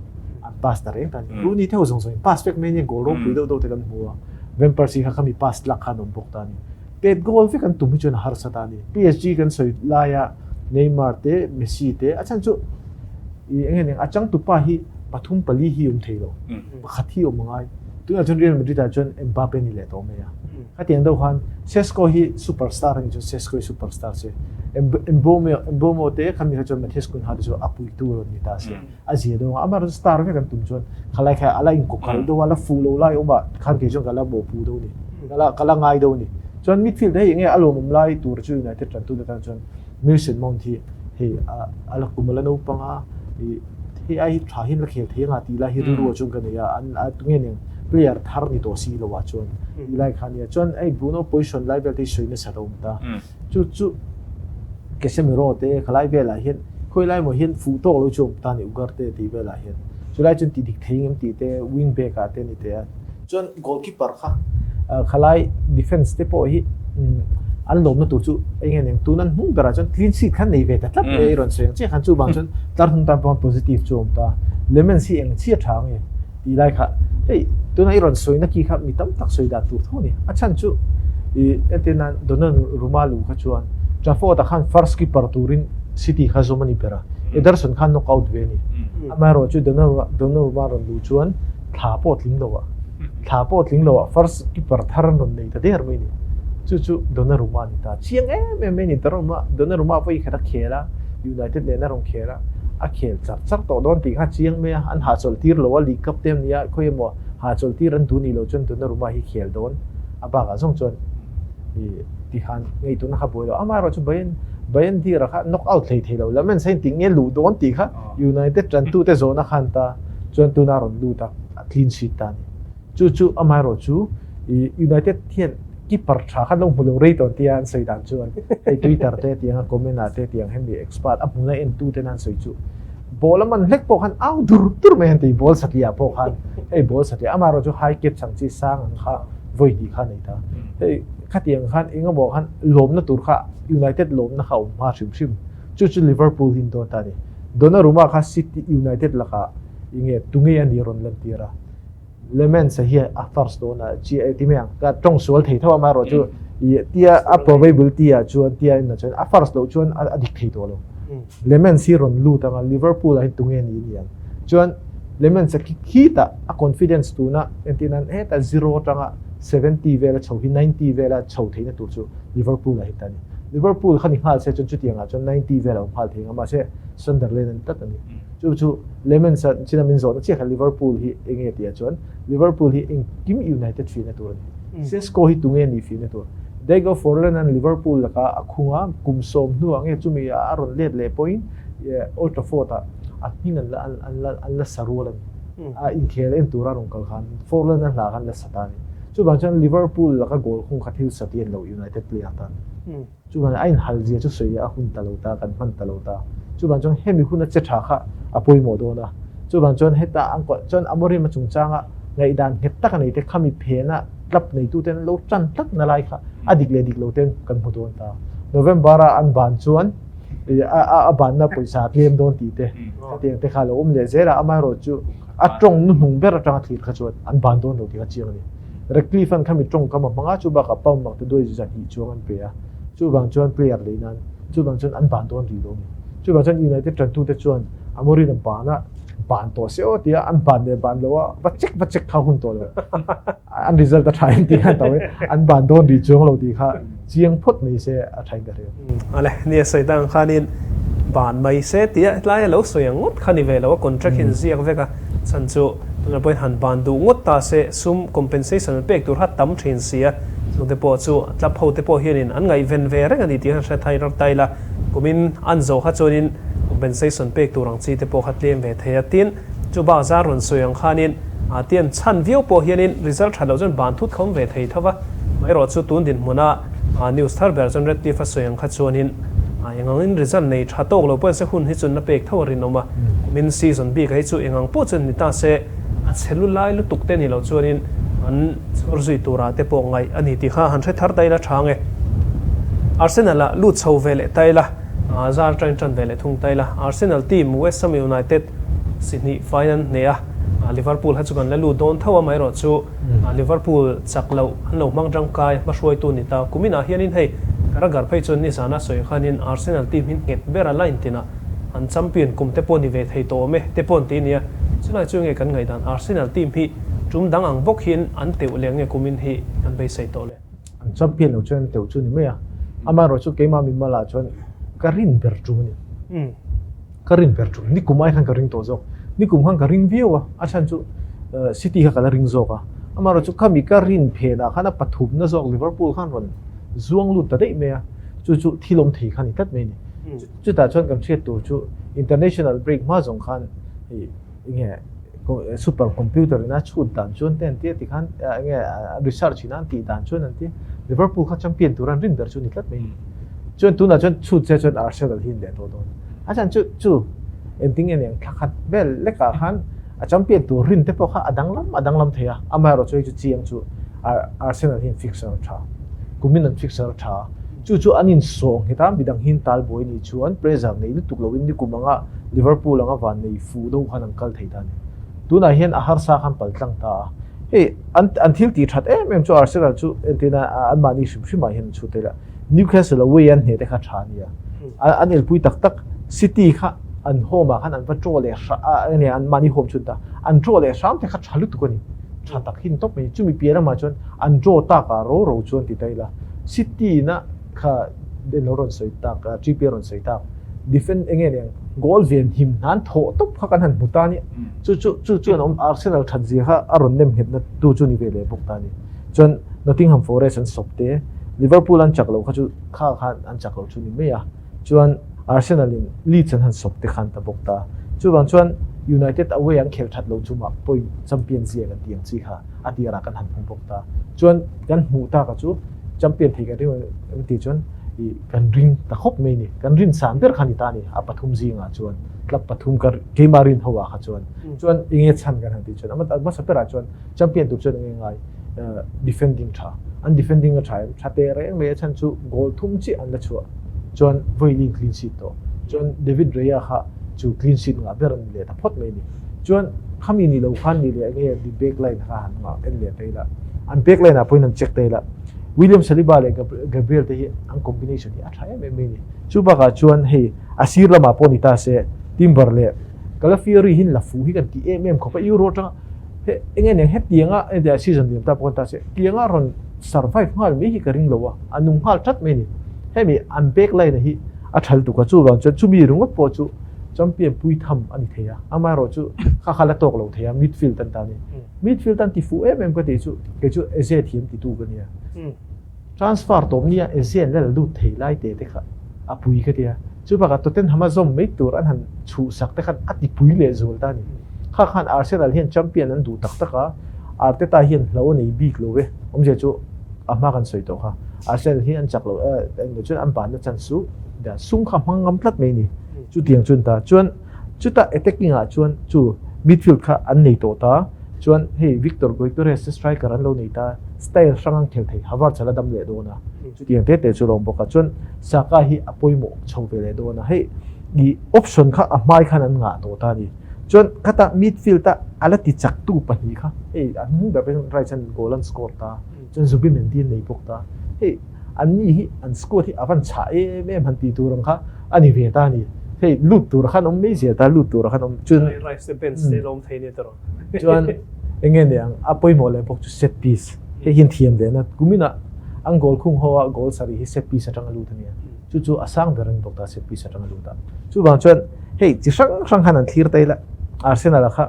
B: an pass ta reng ta a ni. Rooney te ho zawng zawng in pass vek mai ania goal ropui deuh deuh te kan hmu a, Van Persie kha khami pass tlak khan awm bawk ta a ni. Pet goal vek an tum hi chuan a harsa ta a ni. PSG kan sawi laia Neymar te Messi te a chhan chu i eng nge eng a changtupa hi pathum pali hi awm thei lo, pakhat hi awm a ngai. Tunah chuan Real Madrid ah chuan Mbappe ni leh tawh mai a. Khatiang deuh khan Sesko hi superstar a nih chuan Sesko hi superstar se. Mbeumo te khami kha chuan Matheus Cunha te chu a puitu rawn ni ta se. A zia deuh ang a, amah star vek an tum chuan khalai kha a la inkawk khalh deuh a, a la fuh lo lai awm ah khan kei chuan ka la mawhpuh deuh a ni. Ka la ngai deuh a ni. Chuan midfield hei enge a lawmawm lai tur chu United tantu te tan chuan Mason Mount hi hei a la kum a la naupang a, hei ai hi tha hian la khel thei anga tih lai hi rilru ah chuan ka nei a, an a tunge nen player thar ni tawh si lo ah chuan tih lai kha a nia. Chuan hei Bruno position lai vel te hi sawi nasa lo awm ta. Chu chu. Casemiro te khalai velah hian khawi lai maw hian fuh tawk lo chu awm ta a ni Ugarte tih velah hian chulai chuan tih dik thei ngem tih te wing back ah te a ni teh a. Chuan goalkeeper kha khalai defence te pawh hi an lawmna tur chu eng nge niang tun an hnung berah chuan clean sheet khan nei ve ta tlat mai a i rawn sawi ang chiah khan chuvang chuan tlar hnung tan pawh positive chu a awm ta. Lemens hi eng chiah tha nge tih lai kha hei tuna i rawn sawina ki kha mi tam tak sawi dan tur tho a ni. A chhan chu ih entir nan Donnarumma lu kha chuan Trafford-a khan first keeper turin City kha zawm a ni ber a, Ederson khan knock out ve a ni. Amaherawhchu chu Donnarumma rawn luh chuan thla pawh tling lo ah thla pawh tling lo ah first keeper thar an rawn nei ta der mai a ni. Chu chu Donnarumma a ni ta. Chiang em em mai a ni. Donnarumma Donnarumma pawh i khat a khel a, United nen a rawn khel a, a khel char char tawh dawn tih kha chiang mai a, an hahchawlh tir lo a, League Cup te ania khawi emaw hahchawlh tir an duh nih loh chuan Donnarumma hi khel dawn a bakah zawng chuan i ti khan ngaihtuahna kha buai lo. Amaherawh chu Bayern Bayern Dira kha knock out hlei thei lo la men sain tih nge luh dawn tih kha United tantute zawhna khan ta chuan tuna rawn lut a, a clean sheet ta a ni. Chu chu amaherawh chu i United hian keeper tha khan lo hmu lo rei tawn tia an sawi dan chuan hei Twitter te tiang a comment ah te tiang hemi expert a hmuna en tu ten an sawi chu ball a man hlek pawh khan au dur dur mai an ti ball satliah pawh khan hei ball satliah amaherawh chu high catch ang chi sang ang kha vawi hnih kha a nei ta. Hei khatiang khan engemaw khan lawmna tur kha United lawmna kha a awm hma hrim hrim. Chu chu Liverpool hi an dawn ta a ni. Donnarumma kha City United lakah enge tunge a nih rawn lantir a. Lemens-a hian a first dawn a chi ti mai ang. Ka tawng sual thei tho amaherawh chu ih tia a probability ah chuan tia en ah chuan a first loh chuan a dik thei tawh lo. Lemens hi rawn lut ang a, Liverpool ah hian tunge ni ni ang. Chuan Lemens-a khi khitah a confidence tuna entir nan heta zero atanga 70 vela chho hi 90 vela chho theihna tur chu Liverpool ah hi ta a ni. Liverpool kha ni nghal se chuan chutiangah chuan 90 vel a awm nghal thei ang a, mahse Sunderland an tlat a ni. Chu chu Lemens-a china min zawhna chiah kha Liverpool hi eng nge tih ah chuan Liverpool hi engkim United fihna tur a ni. Sesko hi tunge nih fihna tur? Diego Forlan-a'n Liverpool laka a khung a, kum sawm hnuah nge chumi a rawn let leh pawhin Old Trafford-ah a hming an la an la an la sa rual a ni. A inkhel en tura rawn kal khan Forlan-a hla khan la sa ta a ni. Chuvang chuan Liverpool laka goal khung kha thil sa tih an lo United player tan. Chuvang a inhal zia chu sawi a hun ta lo ta, kan hman ta lo ta. Chuvang chuan hemi huna che tha kha a pawimawh dawn a. Chuvang chuan heta an kuah chuan Amorim a chungchanga ngaihdan nghet tak a nei te khami phena club neitute an lo tan tlat na lai kha a dik leh dik lo ten kan hmu dawn ta. November a an ban chuan a banna pawisa a tlem dawn tih te khatiang te kha a lo awm leh zel a, amaherawh chu a tawng hnuhnung ber atanga thlir kha chuan an ban dawn lo tih kha chiang a ni. Ratcliffe an khami tawngkam a hmang a, chu bakah pound mak te duai zahnih chuang an pe a, chuvang chuan player lei nan chuvang chuan an ban dawn rih lo a ni. Chuvang chuan United tantute chuan Amorim a ban a, ban tawh se aw tia an ban leh ban lo a, va check va check kha hun tawh lo. An result a tha em tih kha an tawh e, an ban dawn rih chuang lo tih kha chiang phawt mai se a tha in ka hria.
A: Ale, nia sawi ta ang khanin ban mai se tia hetlai a lo sawi ang ngawt kha ni ve lo a, contract in ziak vek a, chhan chu tunah pawhin han ban duh ngawt ta se sum compensation an pek tur kha tam thin si a, chungte pawh chu club ho te pawh hianin an ngaihven ve reng a ni tih khan hre thai rawk ta ila, kumin an zawh kha chuanin compensation pek tur ang chi te pawh kha tlem ve thei a, tin chu bak zar rawn sawi ang khanin tian chhan viau pawh hianin result that loh chuan ban thut kha awm ve thei tho va, amaherawh chu tun dinhmuna News thar ber chuan Ratcliffe a sawi ang kha chuanin engangin result nei tha tawk lo pawh se hun hi chuan la pek tho a rinawm a, kumin season bik ah hi chu engang pawh chuan ni ta se a chhe lu lai lutuk te ni lo chuanin an chhawr zui turah te pawh ngaih a ni tih kha han hre thar ta ila tha nge. Arsenal ah lut chho ve leh ta ila, zar ṭan ṭan ve leh thung ta ila, Arsenal team West Ham United si hnih fai an hneh a, Liverpool kha chu kan la lut dawn tho a, amaherawh chu Liverpool chak loh an lo hmang tangkai a hmahruaitu ni ta. Kuminah hianin hei Carragher phei chuan nizana sawi khanin Arsenal team hi nghet ber a line tinah an champion kum te pawh ni ve thei tawh awm e te pawh an ti nia. Chulai chu nge kan ngaihdan Arsenal team hi tum dang ang bawk hian an teuh leh nge kumin hi kan beisei tawh le.
B: An champion lo chuan an teuh chu ni mai a, amaherawh chu keimah mimalah chuan ka rin ber tum a ni. Ka rin ber tum, nikum ai khan ka ring tawh zawk. Nikum khan ka ring viau a, a chhan chu City kha ka la ring zawk a. Amaherawh chu khami ka rin phenah khan a pathumna zawk Liverpool khan rawn zuang lut ta daih mai a, chu chu thil awm thei kha ni tlat mai a ni. Chutah chuan kan hriat tur chu international break hma zawng khan ih enge super computer in a chhut dan chuan te an ti a tikhan enge research in an tih dan chuan an ti Liverpool kha champion tur an rin ber chu ni tlat mai a ni. Chuan tunah chuan chhut che chuan Arsenal hi an leh tawh dawn. A chhan chu chu engtin nge niang thla khat vel lekah khan a champion tur rin te pawh kha a danglam a danglam thei a, amaherawhchu hei chu chiang chu Arsenal hian fixture a tha, kumin an fixture a tha a, chu chu an insawh nghet a, midang hi an talbuai nih chuan pressure nei lutuk loin nikum anga Liverpool anga van nei fuh deuh khan an kal thei ta a ni. Tunah hian a harsa khan pal tlang ta a, hei an an thil tih that em em chu Arsenal chu entirna anmahni hrim hrimah hian an chhut thei la, Newcastle away an hneh te kha tha a nia, an elpui tak tak City kha an home ah khan an va draw leh hra a nia an mahni home chhun ta an draw leh hram te kha tha lutuk a ni, tha tak hin tawp mai chumi piah lamah chuan an draw tak ah ro ro chuan ti ta ila City na kha eng lo rawn sawi tak Trippier rawn sawi tak defend eng nge niang goal ven him hnan thawh tawp kha kan han hmu ta a nia chu chu chu chuan awm Arsenal that zia kha a rawn nem nghet na tu chu ni ve leh bawk ta a ni chuan Nottingham Forest an sawp te Liverpool an chak lo kha chu kha khan an chak lo chu ni mai a chuan Arsenal in Leeds an han sawp te khan ta bawk ta chuvang chuan United away an khel that lo chumah point champion zia kan tih ang chi kha a tirah kan han hmu bawk ta chuan kan hmuh taka chu champion thei kan ring em tih chuan ih kan ring ta khawp mai ni kan rin san ber kha ni ta ni a pathum zingah chuan club pathum ka keimah rin ho ah kha chuan chuan enge chhan kan han tih chuan a hmasa berah chuan champion tur chuan enge ngai defending tha an defending a tha em tha teh reng mai a chhan chu goal thum chiah an la chhuah chuan vawiin clean sheet tawh chuan David Raya kha chu clean sheet ngah ber a ni leh ta phawt mai ni chuan khami ni lo khan ni leh enge the back line kha han ngah en leh ta ila an back line ah pawhin an check ta ila William Saliba leh Gabriel te hi an combination hi a tha em em mai ni chu bakah chuan hei a sir lamah pawh ni ta se Timber leh Calafiori hi la fuh hi kan ti em em khawp a Euro atanga he enge nen hetianga entia season liam ta pawh kan ta se tianga rawn survive nghal mai hi ka ring lo a a nung nghal that mai ni hemi an back line hi a thal tuk a chuvang chuan chumi ringawt pawh chu champion pui tham a ni thei a amaherawhchu kha kha la tawk lo thei a midfield an ta ni Midfield an ti fuh em em ka tih chu kei chu Eze thiam titu ka nia. Transfer tawp nia Eze an la la lut thei lai te te kha a pui ka tia. Chu bakah Tottenham a zawm mai tur an han chhuh sak te khan a ti pui leh zual ta a ni. Kha khan Arsenal hian champion an duh tak tak a, Arteta hian hlo a nei bik lo e. Awmzia chu a hma kan sawi tawh kha. Arsenal hi an chak lo englo chuan an banna chance chu sum kha hmang ngam tlat mai a ni. Chutiang chuan ta chuan Chutah attacking ah chuan chu midfield kha an nei tawh ta, chuan hei Victor Gyökeres te striker an lo nei ta, style hrang an khel thei, Havertz a la dam leh dawn a, chutiang te te chu a lo awm bawk a, chuan Saka hi a pawimawh chho ve leh dawn a, hei i option kha a hmai khan an ngah tawh ta a ni. Chuan khata midfield a a la ti chak tu pahnih kha hei an hnung ber pawh hian Rice an goal an score ta, chuan Zubimendi an nei bawk ta, hei An ni hi an squad hi a van chhah em em han tih tur ang kha a ni ve ta a ni. Hei lut tur khan awm mai zel ta, lut tur khan awm chuan
A: Rice te bench te lawm thei nia tawrh.
B: Chuan eng nge ni ang a pawimawh leh bawk chu set piece hei hian thiam leh na kuminah an goal khung ho a goal sarih hi set piece atanga lut a nia. Chu chu a sang ber a ni bawk ta set piece atanga lut a. Chuvang chuan hei chi hrang hrang khan an thlir ta ila Arsenal a kha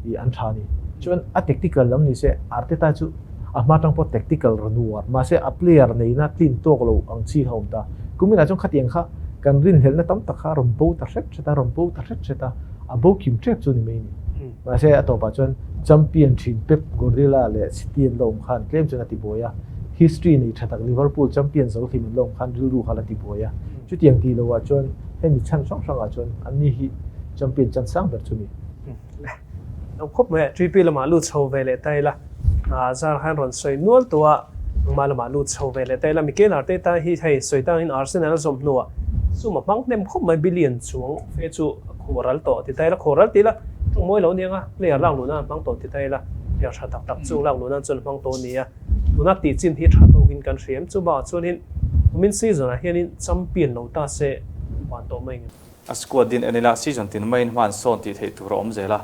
B: ih an tha a ni. Chuan a tactical lam ni se Arteta chu A hma tang pawh tactical rawn uar, mahse a player neihna tlin tawk lo ang chi kha a awm ta. Kuminah chuan khatiang kha kan rinhlelhna tam tak kha a rawn bo ta hret hret a, a rawn bo ta hret hret a, a bo kim tep chu ni mai a ni. Mahse a tawpah chuan champion thin Pep Guardiola leh City an la awm khan tlem chuan a ti buai a, history nei tha tak Liverpool champion zo hlim an la awm khan rilru kha la ti buai a. Chutiang tih loah chuan hemi chhan hrang hrangah chuan anni hi champion chan sang ber chu ni.
A: Lo khawp mai a, TP lamah lut chho ve leh ta ila, zar khan rawn sawi nual tawh a, engmah lamah lut chho ve leh ta ila, Mikel Arteta hi hei sawi tangin Arsenal a zawm hnuah sum a hmang hnem khawp mai, billion chuang fe chu a khuh ral tawh ti ta ila, khuh ral ti ila ṭawng mawi lo nia nga, player lak luhna an hmang tawh ti ta ila, player ṭha tak tak chu lak luhna chuan a hmang tawh a ni a, tuna tih chin hi ṭha tawkin kan hria em, chubakah chuanin kumin season ah hianin champion lo ta se van tawh mai ngem.
C: A squad din en ila season tin maiin hma an sawn tih theih tur a awm zel a,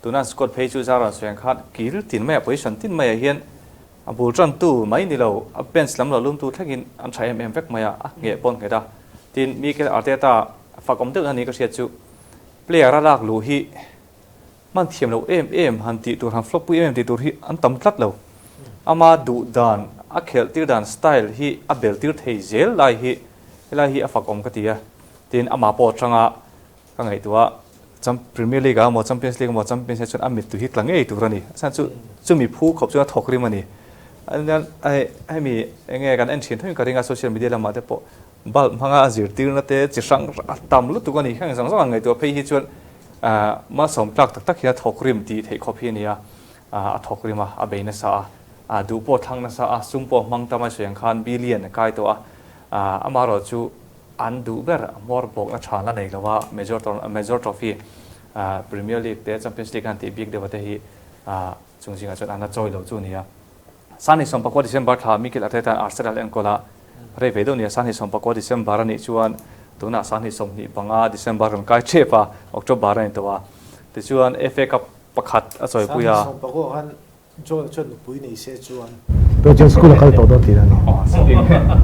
C: tuna an squad phei chu Zara sawi ang khan kil tin maiah position tin maiah hian a bul tantu mai ni lo, a bench lam lo lumtu thlengin an tha em em vek mai a, a ngheh pawh an nghet a. Tin, Mikel Arteta fak awm deuhna ni ka hriat chu player a lak luh hi hman thiam lo em em han tih tur, han flop pui em em tih tur hi an tam tlat lo. Ama duh dan, a khelh tir dan style hi a bel tir thei zel lai hi helai hi a fak awm ka ti a. Tin, amah pawh atanga ka ngaihtuah a, Premier League ah emaw Champions League emaw Champions ah chuan a mittui hi tla ngei tur a ni. A chhan chu chumi phu khawp chuan a thawk rim a ni. Hemi enge kan en thin tho in ka ring a social media lamah te pawh. Bulb hmanga a zirtirna te chi hrang a tam lutuk a ni. Heng zawng zawng ang ngaihtuah phei hi chuan malsawm tlak tak tak hian a thawk rim tih theih khawp hi a ni a, a thawk rim a, a bei nasa a, a duh pawh a thlang nasa a, sum pawh a hmang tam a sawi ang khan billion a kai tawh a, amaherawhchu an duh ber a hmawr bawkna tha la nei lo a, major major trophy Premier League te Champions League an tih bik deuh te hi chung zingah chuan an la chawi lo chu a ni a. Sani 14 December thla Mikel Arteta Arsenal enkawl a rei ve deuh nia Sani 14 December a nih chuan tunah Sani 25 December rawn kai thep a, October a ni tawh a. Tichuan FA Cup pakhat a chawipui a.
D: Sani 14 khan John chuan nupui nei se chuan.
B: Tunah chuan school a kal tawh dawn tih a ni.
C: Aw,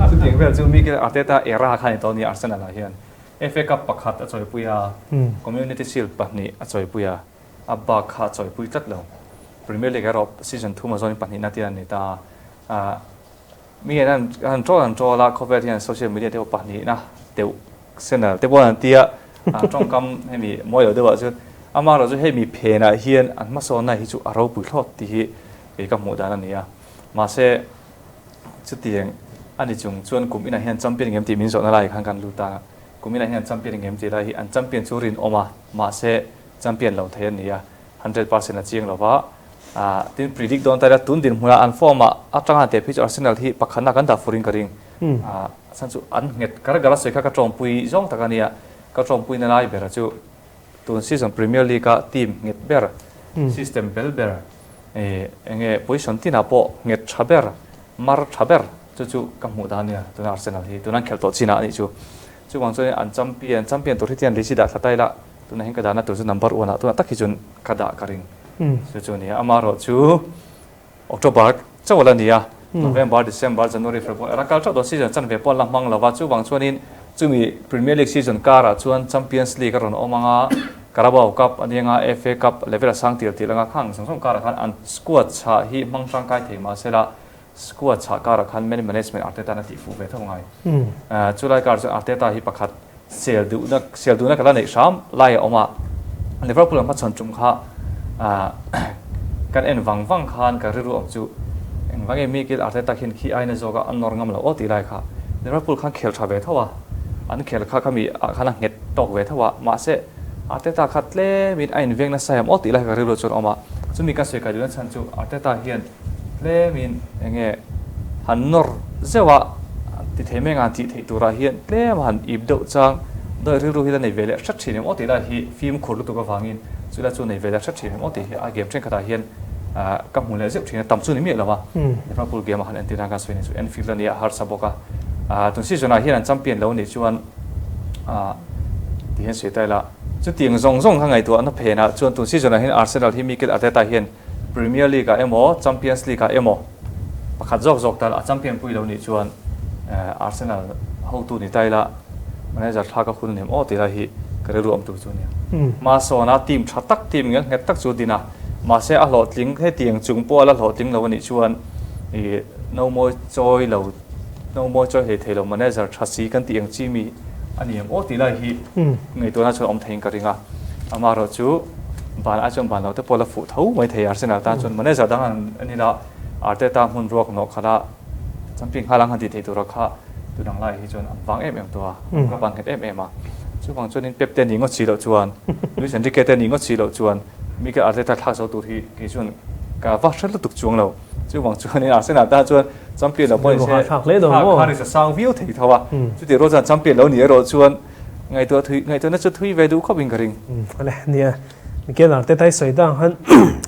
C: chutiang vel chu Mikel Arteta era kha a ni tawh a ni Arsenal ah hian. FA Cup pakhat a chawipui a, Community Shield pahnih a chawipui a. A bak kha a chawipui tlat lo. Premier League erawh season thuma zawnin pahnihna tir a ni ta a. Mi hian an han troll an troll a, khawvel hian social media te pawh pahnihna deuh channel te pawh an ti a, tawngkam hemi mawi lo deuhah chuan amaherawh chu hemi phenah hian an hmasawnna hi chu a ropui thlawt tih hi kei ka hmuh dan a ni a. Mahse chutiang a ni chung chuan kum inah hian champion ngem tih min zawhna lai khan kan lut a, kum inah hian champion ngem tih lai hi an champion chu rinawm a, mahse Champion lo thei a ni a, 100% a chiang lo va. Tin, predict dawn ta ila tun dinhmunah an form ah atanga teh phei chu Arsenal hi pakhatna kan dah furin ka ring. A chhan chu an nghet kar kar a sawi kha ka tawngpui zawng tak a nia. Ka tawngpuina lai bera chu tun season Premier League a team nghet ber, system bel ber, enge position tinah pawh nghet tha ber, mar tha ber chu chu ka hmuh dan a nia tuna Arsenal hi. Tuna an khelh tawh chinah a nih chu. Chuvang chuan an champion, champion tur hi tian lei chi dah thla ta ila. Tunah hian ka dahna tur chu number one ah tunah tak hi chuan ka dah ka ring. Chu chu a ni a, amaherawh chu October chauh la ni a, November, December, January, February a la kal teuh dawn season chan ve pawh an la hmang lo va, chuvang chuanin chumi Premier League season karah chuan Champions League a rawn awm ang a, Carabao Cup a ni ang a, FA Cup level a sang tir tir ang a, khang zawng zawng karah khan an squad chhah hi hmang tangkai thei mahsela squad chhah karah khan man management Arteta a tihfuh ve tho ngai. Chulai karah chuan Arteta hi pakhat sel duhna sel duhna ka la neih hram lai a awm a, Liverpool an hmachhawn tum kha kan en vang vang khan ka rilru awm chu engvang nge Mikel Arteta khian khi aina zawka a nawr ngam lo aw tih lai kha Liverpool khan khel tha ve tho a, an khel kha khami ah khan a nghet tawk ve tho a, mahse Arteta kha tlemin a inveng nasa em aw tih lai kha ka rilru chuan a awm a, chumi ka sawi kai duhna chhan chu Arteta hian Tlemin eng nge han nawr zeuh a, ti thei mai ang tih theih turah hian tlem a han ip deuh chang dawih rilru hi la nei ve leh hret thin em aw tih lai hi fimkhur lutuk avangin chu lai chu nei ve leh hret thin em aw tih hi a game thenkhatah hian ka hmu leh zeuh thin a, tam chu ni miah lo a. Liverpool game a han entir nan khan sawi ni chu Anfield a nia a harsa bawk a, tun season ah hian an champion lo nih chuan ti hian sawi ta ila chutiang zawng zawng kha ngaihtuahna phenah chuan tun season ah hian Arsenal hi Mikel Arteta hian Premier League ah emaw Champions League ah emaw pakhat zawk zawk tal a champion pui lo nih chuan Arsenal hotu ni ta ila manager thlak a hun nem aw tih lai hi ka rilru awm tur chu a nia. Hmasawn a team tha tak team ngel nghet tak chu a din a, mahse a hlawhtling hetiang chung pawh a la hlawhtling lo a nih chuan ih no mawi chawi lo no mawi chawi hlei thei lo manager tha si kan tih ang chi mi a ni em aw tih lai hi ngaihtuahna chuan awm theiin ka ring a. Amaherawhchu ban ai chuan ban lo te pawh la fuh tho mai thei Arsenal tan chuan manager dang an ni la, Arteta hmun ruak nawh khat a champion nghal ang han tih theih tura kha tu dang lai hi chuan an vang em em tawh a, an club an nghet em em a. Chuvang chuanin Pep te nih ngawt si loh chuan, Luis Enrique te nih ngawt si loh chuan Mikel Arteta thlak zo tur hi kei chuan ka va hre lutuk chuang lo. Chuvang chuanin Arsenal tan chuan champion lo pawh ni se thlak kha ri sa sang viau thei tho a, chutih rual chuan champion lo nih erawh chuan Ngaihtuah thui, ngaihtuahna chu thui ve duh khawp in ka ring.
A: Ale, nia. Mikel Arteta i sawi dang han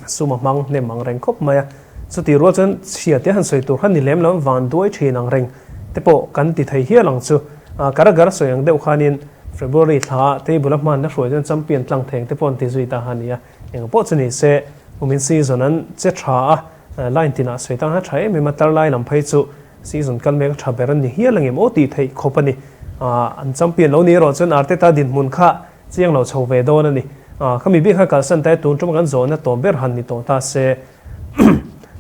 A: sum a hmang hnem ang reng khawp mai a. Chutih rual chuan chhia te han sawi tur kha ni lem lo van duai thin ang reng te pawh kan ti thei hial ang chu. Carragher sawi ang deuh khanin February thla table a hmanna hruai chuan champion tlang theng te pawh an ti zui ta kha nia. Eng pawh chu ni se, kumin season an che tha a, line tinah sawi tang khan tha em em a, tar lai lam phei chu Season kal mek a tha ber a ni hial ang em aw tih theih khawp a ni. An champion lo ni erawh chuan Arteta dinhmun kha chiang lo chho ve dawn a ni. Khami bik kha kalsan ta e tun ṭuma kan zawhna tawp ber han ni tawh ta se.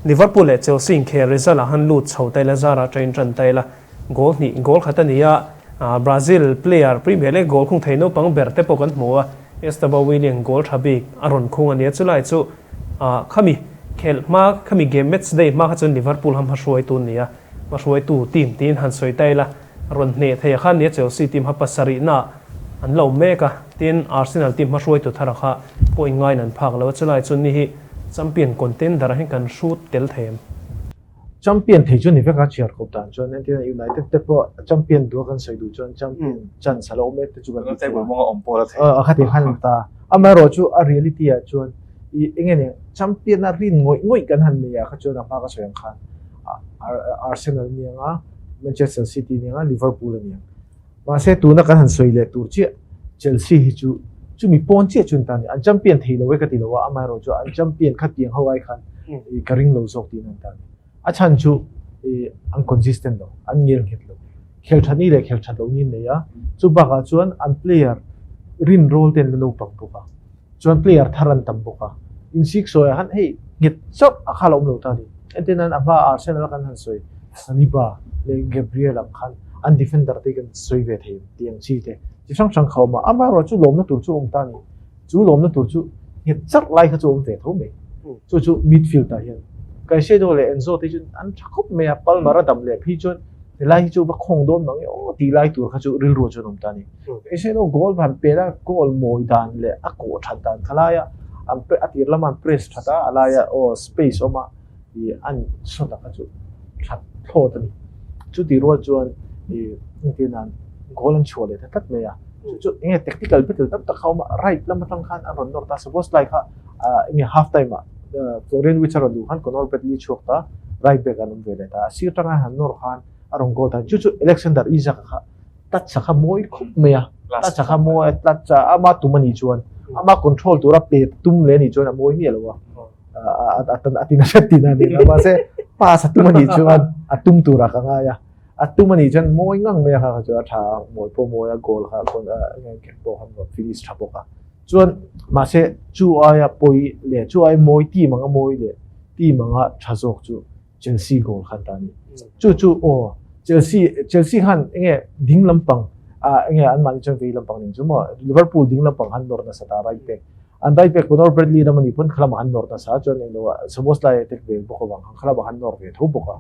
A: Liverpool leh Chelsea inkhel result ah han lut chho ta ila zarah train ṭan ta ila goal hnih goal khat a ni a. Brazil player Premier League goal khung thei naupang ber te pawh kan hmu a, Estevao Willian goal ṭha bik a rawn khung a ni a, chulai chu Khami khelh hma, khami game match day hma kha chuan Liverpool kha hmahruaitu an ni a, hmahruaitu team tiin han sawi ta ila. rawn hneh thei a kha nia Chelsea team kha pasarihna an lo mek a, tin Arsenal team hmahruaitu thara kha point ngain an phak lo a, chulai chuan ni hi champion contender ah hian kan hrut tel thei em?
B: Champion thei chu ni vek a chhiar khawp dan chuan entirna United te pawh champion duh a kan sawi duh chuan champion chance a lo awm e te chu kan ti thei a, a khati khan an ta. Amaherawhchu a reality ah chuan i enge ni champion a rin ngawih ngawih kan han nei ah kha chuan a hma ka sawi ang khan Arsenal a ni ang a, Manchester City a ni ang a, Liverpool a ni ang. Mahse tuna kan han sawi leh tur chiah Chelsea hi chu chumi pawn chiah chu an ta a ni. An champion thei lo e ka ti lo a, amaherawhchu an champion kha tiang ho ai khan ka ring lo zawk tiin an ta a ni. A chhan chu an consistent lo, an ngel nghet lo. Khel that ni leh khel that lo ni an nei a, chu bakah chuan an player rin rawl te an la naupang bawk a. Chuan player thar an tam bawk a, insik sawi ah khan hei nghet chauh a kha la awm lo ta a ni. Entir nan a hma Arsenal a kan han sawi Saliba leh Gabriel ang khan an defender te hi kan sawi ve thei tih ang chi te chi hrang hrang kha a awm a, amaherawh chu lawmna tur chu a awm ta a ni. Chu lawmna tur chu nghet charh lai kha chu a awm ve tho mai. Chu chu midfield ah hian Caicedo leh Enzo te chu an tha khawp mai a, Palmer a dam leh phei chuan helai hi chu va khawng dawn mang e aw tih lai tur kha chu rilru chuan a awm ta a ni. Caicedo goal van pet a, goal mawi dan leh a kawh that dan kha laia an a tir lama an press that a, a laia aw space awm a ih an shot a kha chu that thlawt a ni. Chutih rual chuan ih engtir nan goal an chhuah leh ta tlat mai a, chu chu enge tactical battle tam tak kha a awm a, right lam atang khan a rawn nawr ta, suppose lai kha ah enge half time ah Florian Wirtz a rawn duh khan Conor Bradley chhuak ta, right back an awm ve leh ta, a sir tanga han nawr khan a rawn goal ta, chu chu Alexander Isak kha touch a kha mawi khawp mai a, touch a kha mawi a, touch a ama tum a nih chuan ama control tura pe tum leh a nih chuan a mawi miah lo a, a ti nasa tina a ni lo mahse pass a tum a nih chuan a tum turah ka ngai a, a tum a nih chuan mawi ngang mai a kha kha chu a tha a, mawi pawh mawi a goal kha pawh kha finish tha bawk a. Chuan mahse chu aia pawi leh chu aia mawi team anga mawi leh team anga tha zawk chu Chelsea goal khan ta a ni. Chu chu aw Chelsea Chelsea khan enge ding lampang a enge an mahni chuan vei lampang ning chu maw Liverpool ding lampang han nawr nasa ta right back an right back Conor Bradley ram a nih pawn khalamah han nawr nasa chuan englo ah Szoboszlai a tek ve bawk avang khan khalamah han nawr ve tho bawk a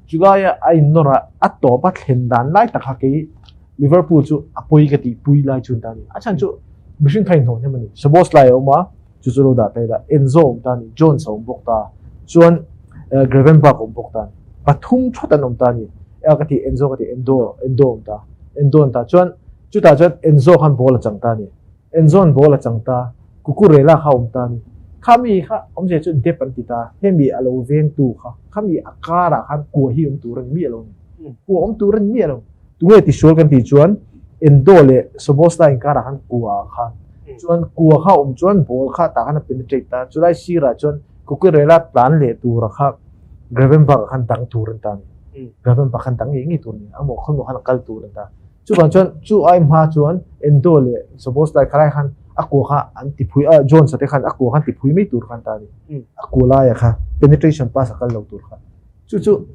B: chulai a a innawr a a tawp a thlen dan lai tak kha kei Liverpool chu a pawi ka tih pui lai chu an ta a ni. A chhan chu mihring kha inhnawh hnem a ni. Szoboszlai a awm a, chu chu lo dah ta ila. Enzo a awm ta a ni, Jones a awm bawk ta, chuan Gravenberch a awm bawk ta a ni. Pathum thawt an awm ta a ni. Eng ka tih Enzo ka tih Endo, Endo a awm ta, Endo an ta. Chuan chutah chuan Enzo khan ball a chang ta a ni. Enzo an ball a chang ta, Cucurella kha a awm ta a ni. Khami kha awmzia chu dep an ti ta, hemi a lo vengtu kha, khami a karah khan kua hi awm tur a ni miah lo a ni. Kua awm tur a ni miah lo. Tunge tisual kan tih chuan Endo leh Szoboszlai inkarah khan kua ah khan chuan kua kha awm chuan ball kha tah khan a penetrate ta chulai sirah chuan Cucurella tlan leh tura kha Gravenberch ah khan dang tur an ta a ni. Gravenberch khan dang ngei ngei tur a ni. Amah khaw khan a kal tur an ta. Chuvang chuan chu ai hma chuan Endo leh Szoboszlai khalai khan a kua kha an ti phui a Jones a te khan a kua khan ti phui mai tur khan ta a ni. A kua laia kha penetration pass a kal lo tur kha. Chu chu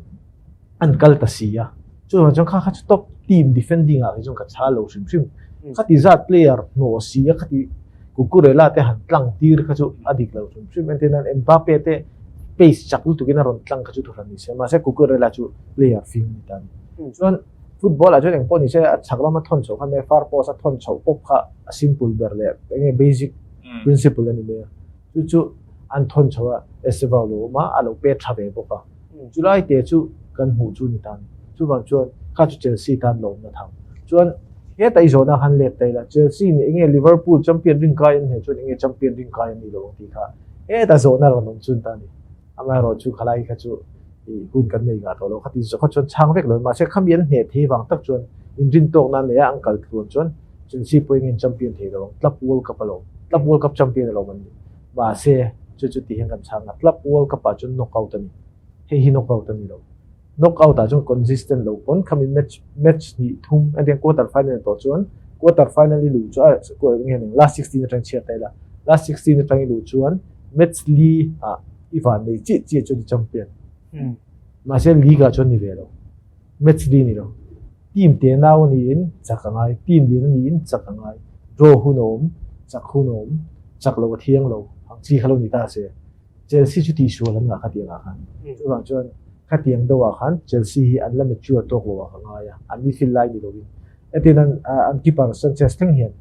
B: an kal ta si a, chuvang chuan kha kha chu top team defending ah kei chuan ka chhal lo hrim hrim. Khati zat player hnawh si a khati Cucurella te han tlang tir kha chu a dik lo hrim hrim. Entir nan Mbappe te pace chak lutuk in a rawn tlang kha chu thuhran ni se, mahse Cucurella chu player fing a ni ta a ni. Chuan football ah chuan engpawh ni se a chhak lama thawn chhoh kha me far post a thawn chhoh pawp kha a simple ber leh enge basic principle a ni mai a. Chu chu an thawn chho a, Estevao lo awm a, a lo pet tha ve bawk a. Chulai te chu kan hmuh chu ni tan. Chuvang chuan kha chu Chelsea tan lawmna tham. Chuan heta i zawhna khan let ta ila, Chelsea nih enge Liverpool champion ring kai an hne chuan enge champion ring kai an nih lo ang tih kha heta zawhna rawn awm chun ta a ni. Amaherawh chu khalai kha chu i hun kan nei ngah tawh lo. Khati zawh kha chuan chhang vek lo mahse khami an hneh thei vang tak chuan inrintawk nan neia an kal tluan chuan Chelsea pawh engin champion thei lo ang. Club World Cup alawm. Club World Cup champion alawm an ni. Mahse, chu chu ti hian kan chhang a, Club World Cup ah chuan knockout a ni. Hei hi knockout a ni lo. Knockout ah chuan consistent lo pawn khami match match hnih thum a tiang quarter final tawh chuan quarter final i luh chu a nge ning last 16 atang chhiat ta ila. Last 16 atang i luh chuan match li ah i van nei chiah chiah chuan i champion. Mahse league ah chuan ni ve lo. Match li ni lo. Team te nau a niin chak a ngai, team lian a niin chak a ngai. Draw hun a awm, chak hun a awm, chak lo a thiang lo ang chi kha lo ni ta se. Chelsea chu tihsual an ngah kha tih angah khan. Chuvang chuan.
D: Khatiang deuhah khan Chelsea hi an la mature tawk lo ah ka ngai a, an midfield lai ni loin. Hetiang an an keeper Sanchez thleng hian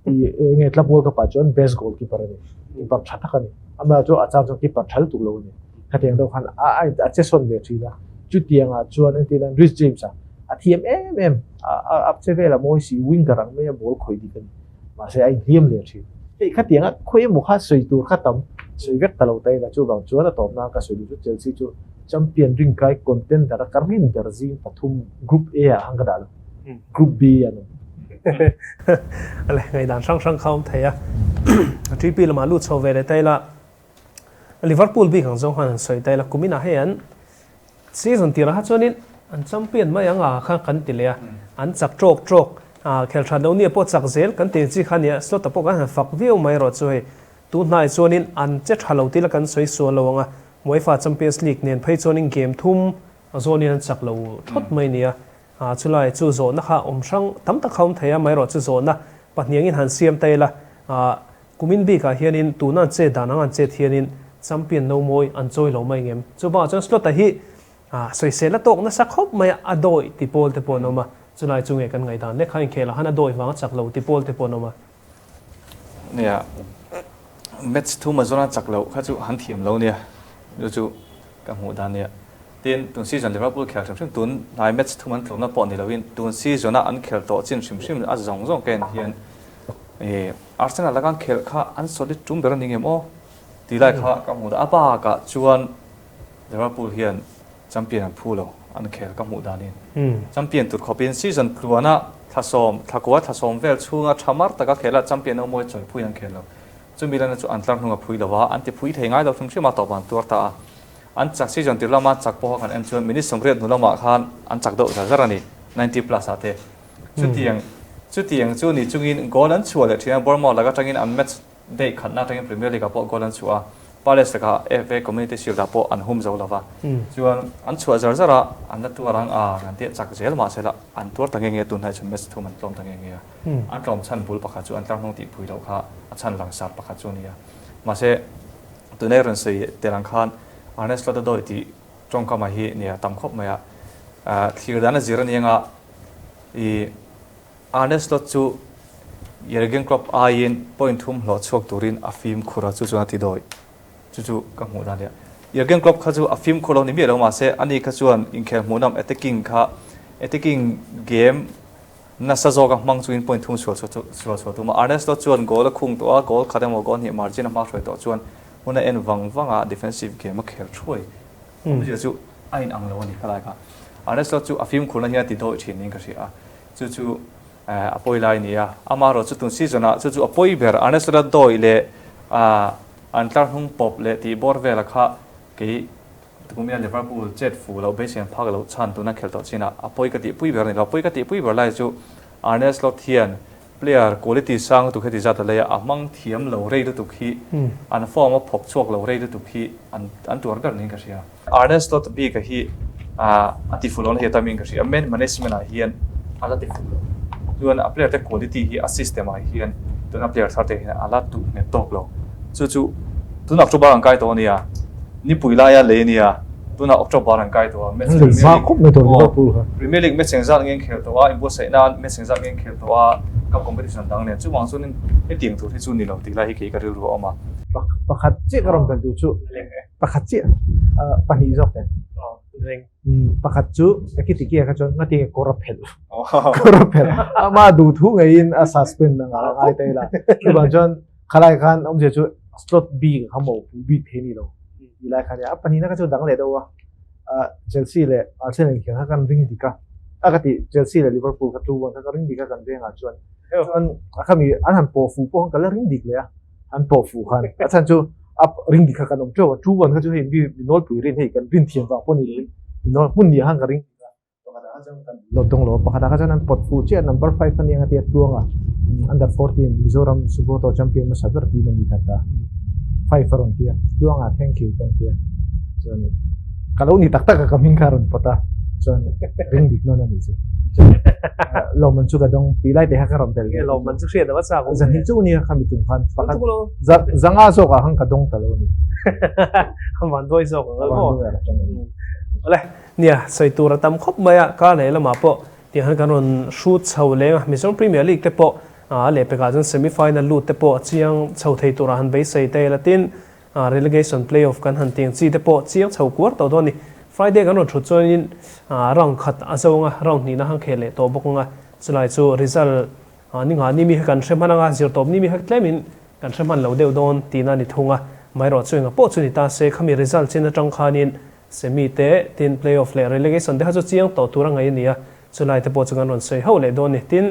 D: i enge Club World Cup ah chuan best goalkeeper a ni, keeper tha tak a ni. Amaherawhchu chu a chang chuan keeper tha lutuk lo a ni. Khatiang deuh khan a a che sawn ve thin a. Chutiangah chuan entirna Reece James-a a thiam em em, a a che vel a mawi si, winger ang mai a ball khawih dik a ni. Mahse a inhliam leh thin. Hei khatianga khawi emaw kha sawi tur kha tam sawi vek ta lo ta ila chuvang chuan a tawpna ka sawi duh chu Chelsea chu champion rinkai contender a ka rin ber zing pathum Group A ah khan ka dah lo. Group B an awm.
A: Ale ngaihdan hrang hrang kha awm thei a. TP lamah lut chho ve leh ta ila Liverpool bik ang zawng khan an sawi ta ila kuminah hei an Season tirah kha chuanin an champion mai ang a kha kan ti leh a, an chak trawk trawk a, khel that lo nia pawh chak zel kan ti chi kha nia, slot-a pawh kan han fak viau mai erawh chu hei tun hnaiah chuanin an che tha lo tila kan sawi sual lo ang a, UEFA Champions League nen phei chuanin game thum a zawnin an chak lo thawt mai nia, a chulai chu zawhna kha awm hrang tam tak kha awm thei a, mai erawh chu zawhna pahniangin han siam ta ila, Kumin bikah hianin tuna an chet dan ang an chet hianin champion no mawi an chawi lo mai ngem. Chuvangah chuan Slot-a hi sawisel a tawk nasa khawp mai a, a dawi ti pawl te pawh an awm a, chulai chu nge kan ngaihdan lek kha inkhelah khan a dawi vang a chak lo ti pawl te pawh an awm a.
C: Nia, match thum a zawn a chak loh kha chu han thiam lo nia, chu chu ka hmuh dan nia. Tin, tun season Liverpool khel hrim hrim tun hnai match thum an tlawmna pawh ni loin tun season-a an khel tawh chin hrim hrim a zawng zawng ka en hian Arsenal laka an khelh kha an solid tum ber a ni ngem aw tih lai kha ka hmuh dan a bakah chuan Liverpool hian champion an phu lo an khel ka hmuh danin champion tur khawpin season tluana thlasawm thlakua thlasawm vel chhunga tha mar taka khela champion ho mawi chawi phui an khel lo chumi lana chu an tlar hnung a phui lo a an ti phui thei ngai lo hrim hrim a tawp an tuar ta a an chak season tir lama chak pawha kan en chuan minute 80 hnu lamah khan an chak deuh zar zar a ni 90 plus ah te Chutiang chutiang chu ni chungin goal an chhuah leh thin a, Bournemouth laka atangin an match day khatna atangin Premier League ah pawh goal an chhuah a, Palace lakah FA Community Shield ah pawh an hum zo lo va. Chuan an chhuah zar zar a, an la tuar ang a, an tih chak zel mahse la an tuar ta nge nge tunhnai chuan match thum an tlawm ta nge nge a. An tlawm chhan bul pakhat chu an tlarhnung tih phui loh kha a chhan langsar pakhat chu a ni a. Mahse tunei rawn sawi tel ang khan Arne Slot a dawi tih tawngkama hi nia tam khawp mai a, thlir dan a zir a ni anga I Arne Slot chu Jurgen Klopp aiin point thum hlawh chhuak turin a fimkhur a, chu chuan a ti dawi. Chu chu ka hmuh dan nia. Jurgen Klopp kha chu a fimkhur lo ni miah lo mahse ani kha chuan inkhel hmuhnawm attacking kha attacking game nasa zawka hmang chungin point thum sual sual chhuah tum a. Arne Slot chuan goal a khung tawh a, goal khat emaw goal hnih margin a hma hruai tawh chuan hun a en vang vang a defensive game a khel thuai. Awmzia chu a in ang lo a ni kha lai kha. Arne Slot chu a fimkhurna hian a ti dawih thin niin ka hria a, chu chu a pawi lai a ni a. Amaherawh chu tun season ah chu chu a pawi ber Arne Slot a dawih leh an tlar hnung pawp leh tih bawr vela kha kei tukumina Liverpool chet fuh loh beisei an phak loh chhan tuna khelh tawh chinah a pawi ka tihpui ber a ni lo. A pawi ka tihpui ber lai chu Arne Slot hian Player quality sang lutuk heti zat a lei a, a hmang thiam lo rei lutuk hi, an form a phawk chhuak lo rei lutuk hi an an tuar ber niin ka hria. Arne Slot bik a hi a ti fuh lo na hi a tam in ka hria, man management ah hian a la ti fuh lo. Chuan a player te quality hi a system ah hian tuna player thar te hian a la duh nghet tawk lo. Chu chu tuna October an kai tawh a nia, nipui laia lei a nia. Tunah October an kai tawh a, match Premier League aw Premier League match engzat nge an khel tawh a, inbuatsaih nan match engzat nge an khel tawh a, cup competition dang nen chuvang chuanin hetiang tur hi chu ni lo tih lai hi kei ka rilru a awm a.
D: Pakhat chiah ka rawn belh duh chu pakhat chiah pahnih zawk nen pakhat chu Ekitiki kha chuan ngati nge kawr a phelh kawr a phelh ama duh thu ngeiin a suspend ang a ngai ta ila chuvang chuan Khalai khan awmzia chu slot B kha maw pu bik thei ni lo. Ti lai khan a pahnihna kha chu dang leh deuh a. Chelsea leh Arsenal inkhel kha kan ring dik a. A ka ti Chelsea leh Liverpool kha 2-1 kha ka ring dik a kan vengah chuan. Chuan a khami an han pawh fuh pawh khan ka la ring dik leh a. An pawh fuh khan a chhan chu a ring dik kha kan awm teuh a. 2-1 kha chu hei mi nawlpui rin hei kan rin thiam vang pawh ni loin mi nawl hmun ni ah khan ka ring dik a. Lo dawng lo pakhat ah kha chuan an pawt fuh chiah number 5 a nia tia tluang a under 14 Mizoram Subroto champion hmasa ber team a mi kha ta 5 a rawn tia tluang ah thank you kan tia chuan ka lo ni tak tak a ka hming kha a rawn pawt a chuan ring dik nawn a nih chu lawmman chu ka dawng tih lai te kha ka rawn bel
A: nge lawmman chu hriat a va chak
D: zan hi chu nia kha mi tum khan pakhat zanga zawk ah khan ka dawng ta lo a ni
A: van duai zawk ang
D: a maw.
A: Awle, nia, sawi tur a tam khawp mai a, kar leh lamah pawh tiang hian kan rawn hrut chho leng a, Mizoram Premier League te pawh a lehpekah chuan semi final lut te pawh a chiang chho thei turah han beisei ta ila tin, relegation play off kan han tiang chi te pawh chiang chho kuar tawh dawn a ni. Friday kan rawn thut chuanin round khat a zo ang a, round hnihna han khel leh tawh bawk ang a, chulai chu result ni ngah ni mi kha kan hre hman ang a, zirtawp ni mi kha tlemin Kan hre hman lo deuh dawn tihna a ni thung a, amaherawh chu enga pawh chu ni ta se, khami result chin atang khanin semi te, tin play-off leh relegation te kha chu chiang tawh tur a ngaih a ni a, chulai te pawh chu kan rawn sawi hauh leh dawn a ni. Tin,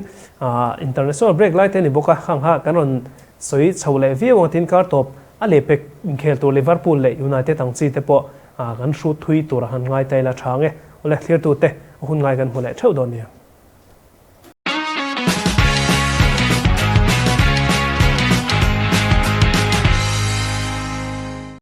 A: international break lai te a ni bawk a, khang kha kan rawn sawi chho leh viau ang a, tin kar tawp a lehpek inkhel tur Liverpool leh United ang chi te pawh kan hrut thui tur a han ngai ta ila tha ang e. Awle, thlirtute, a hun ngai kan hmu leh theuh dawn nia.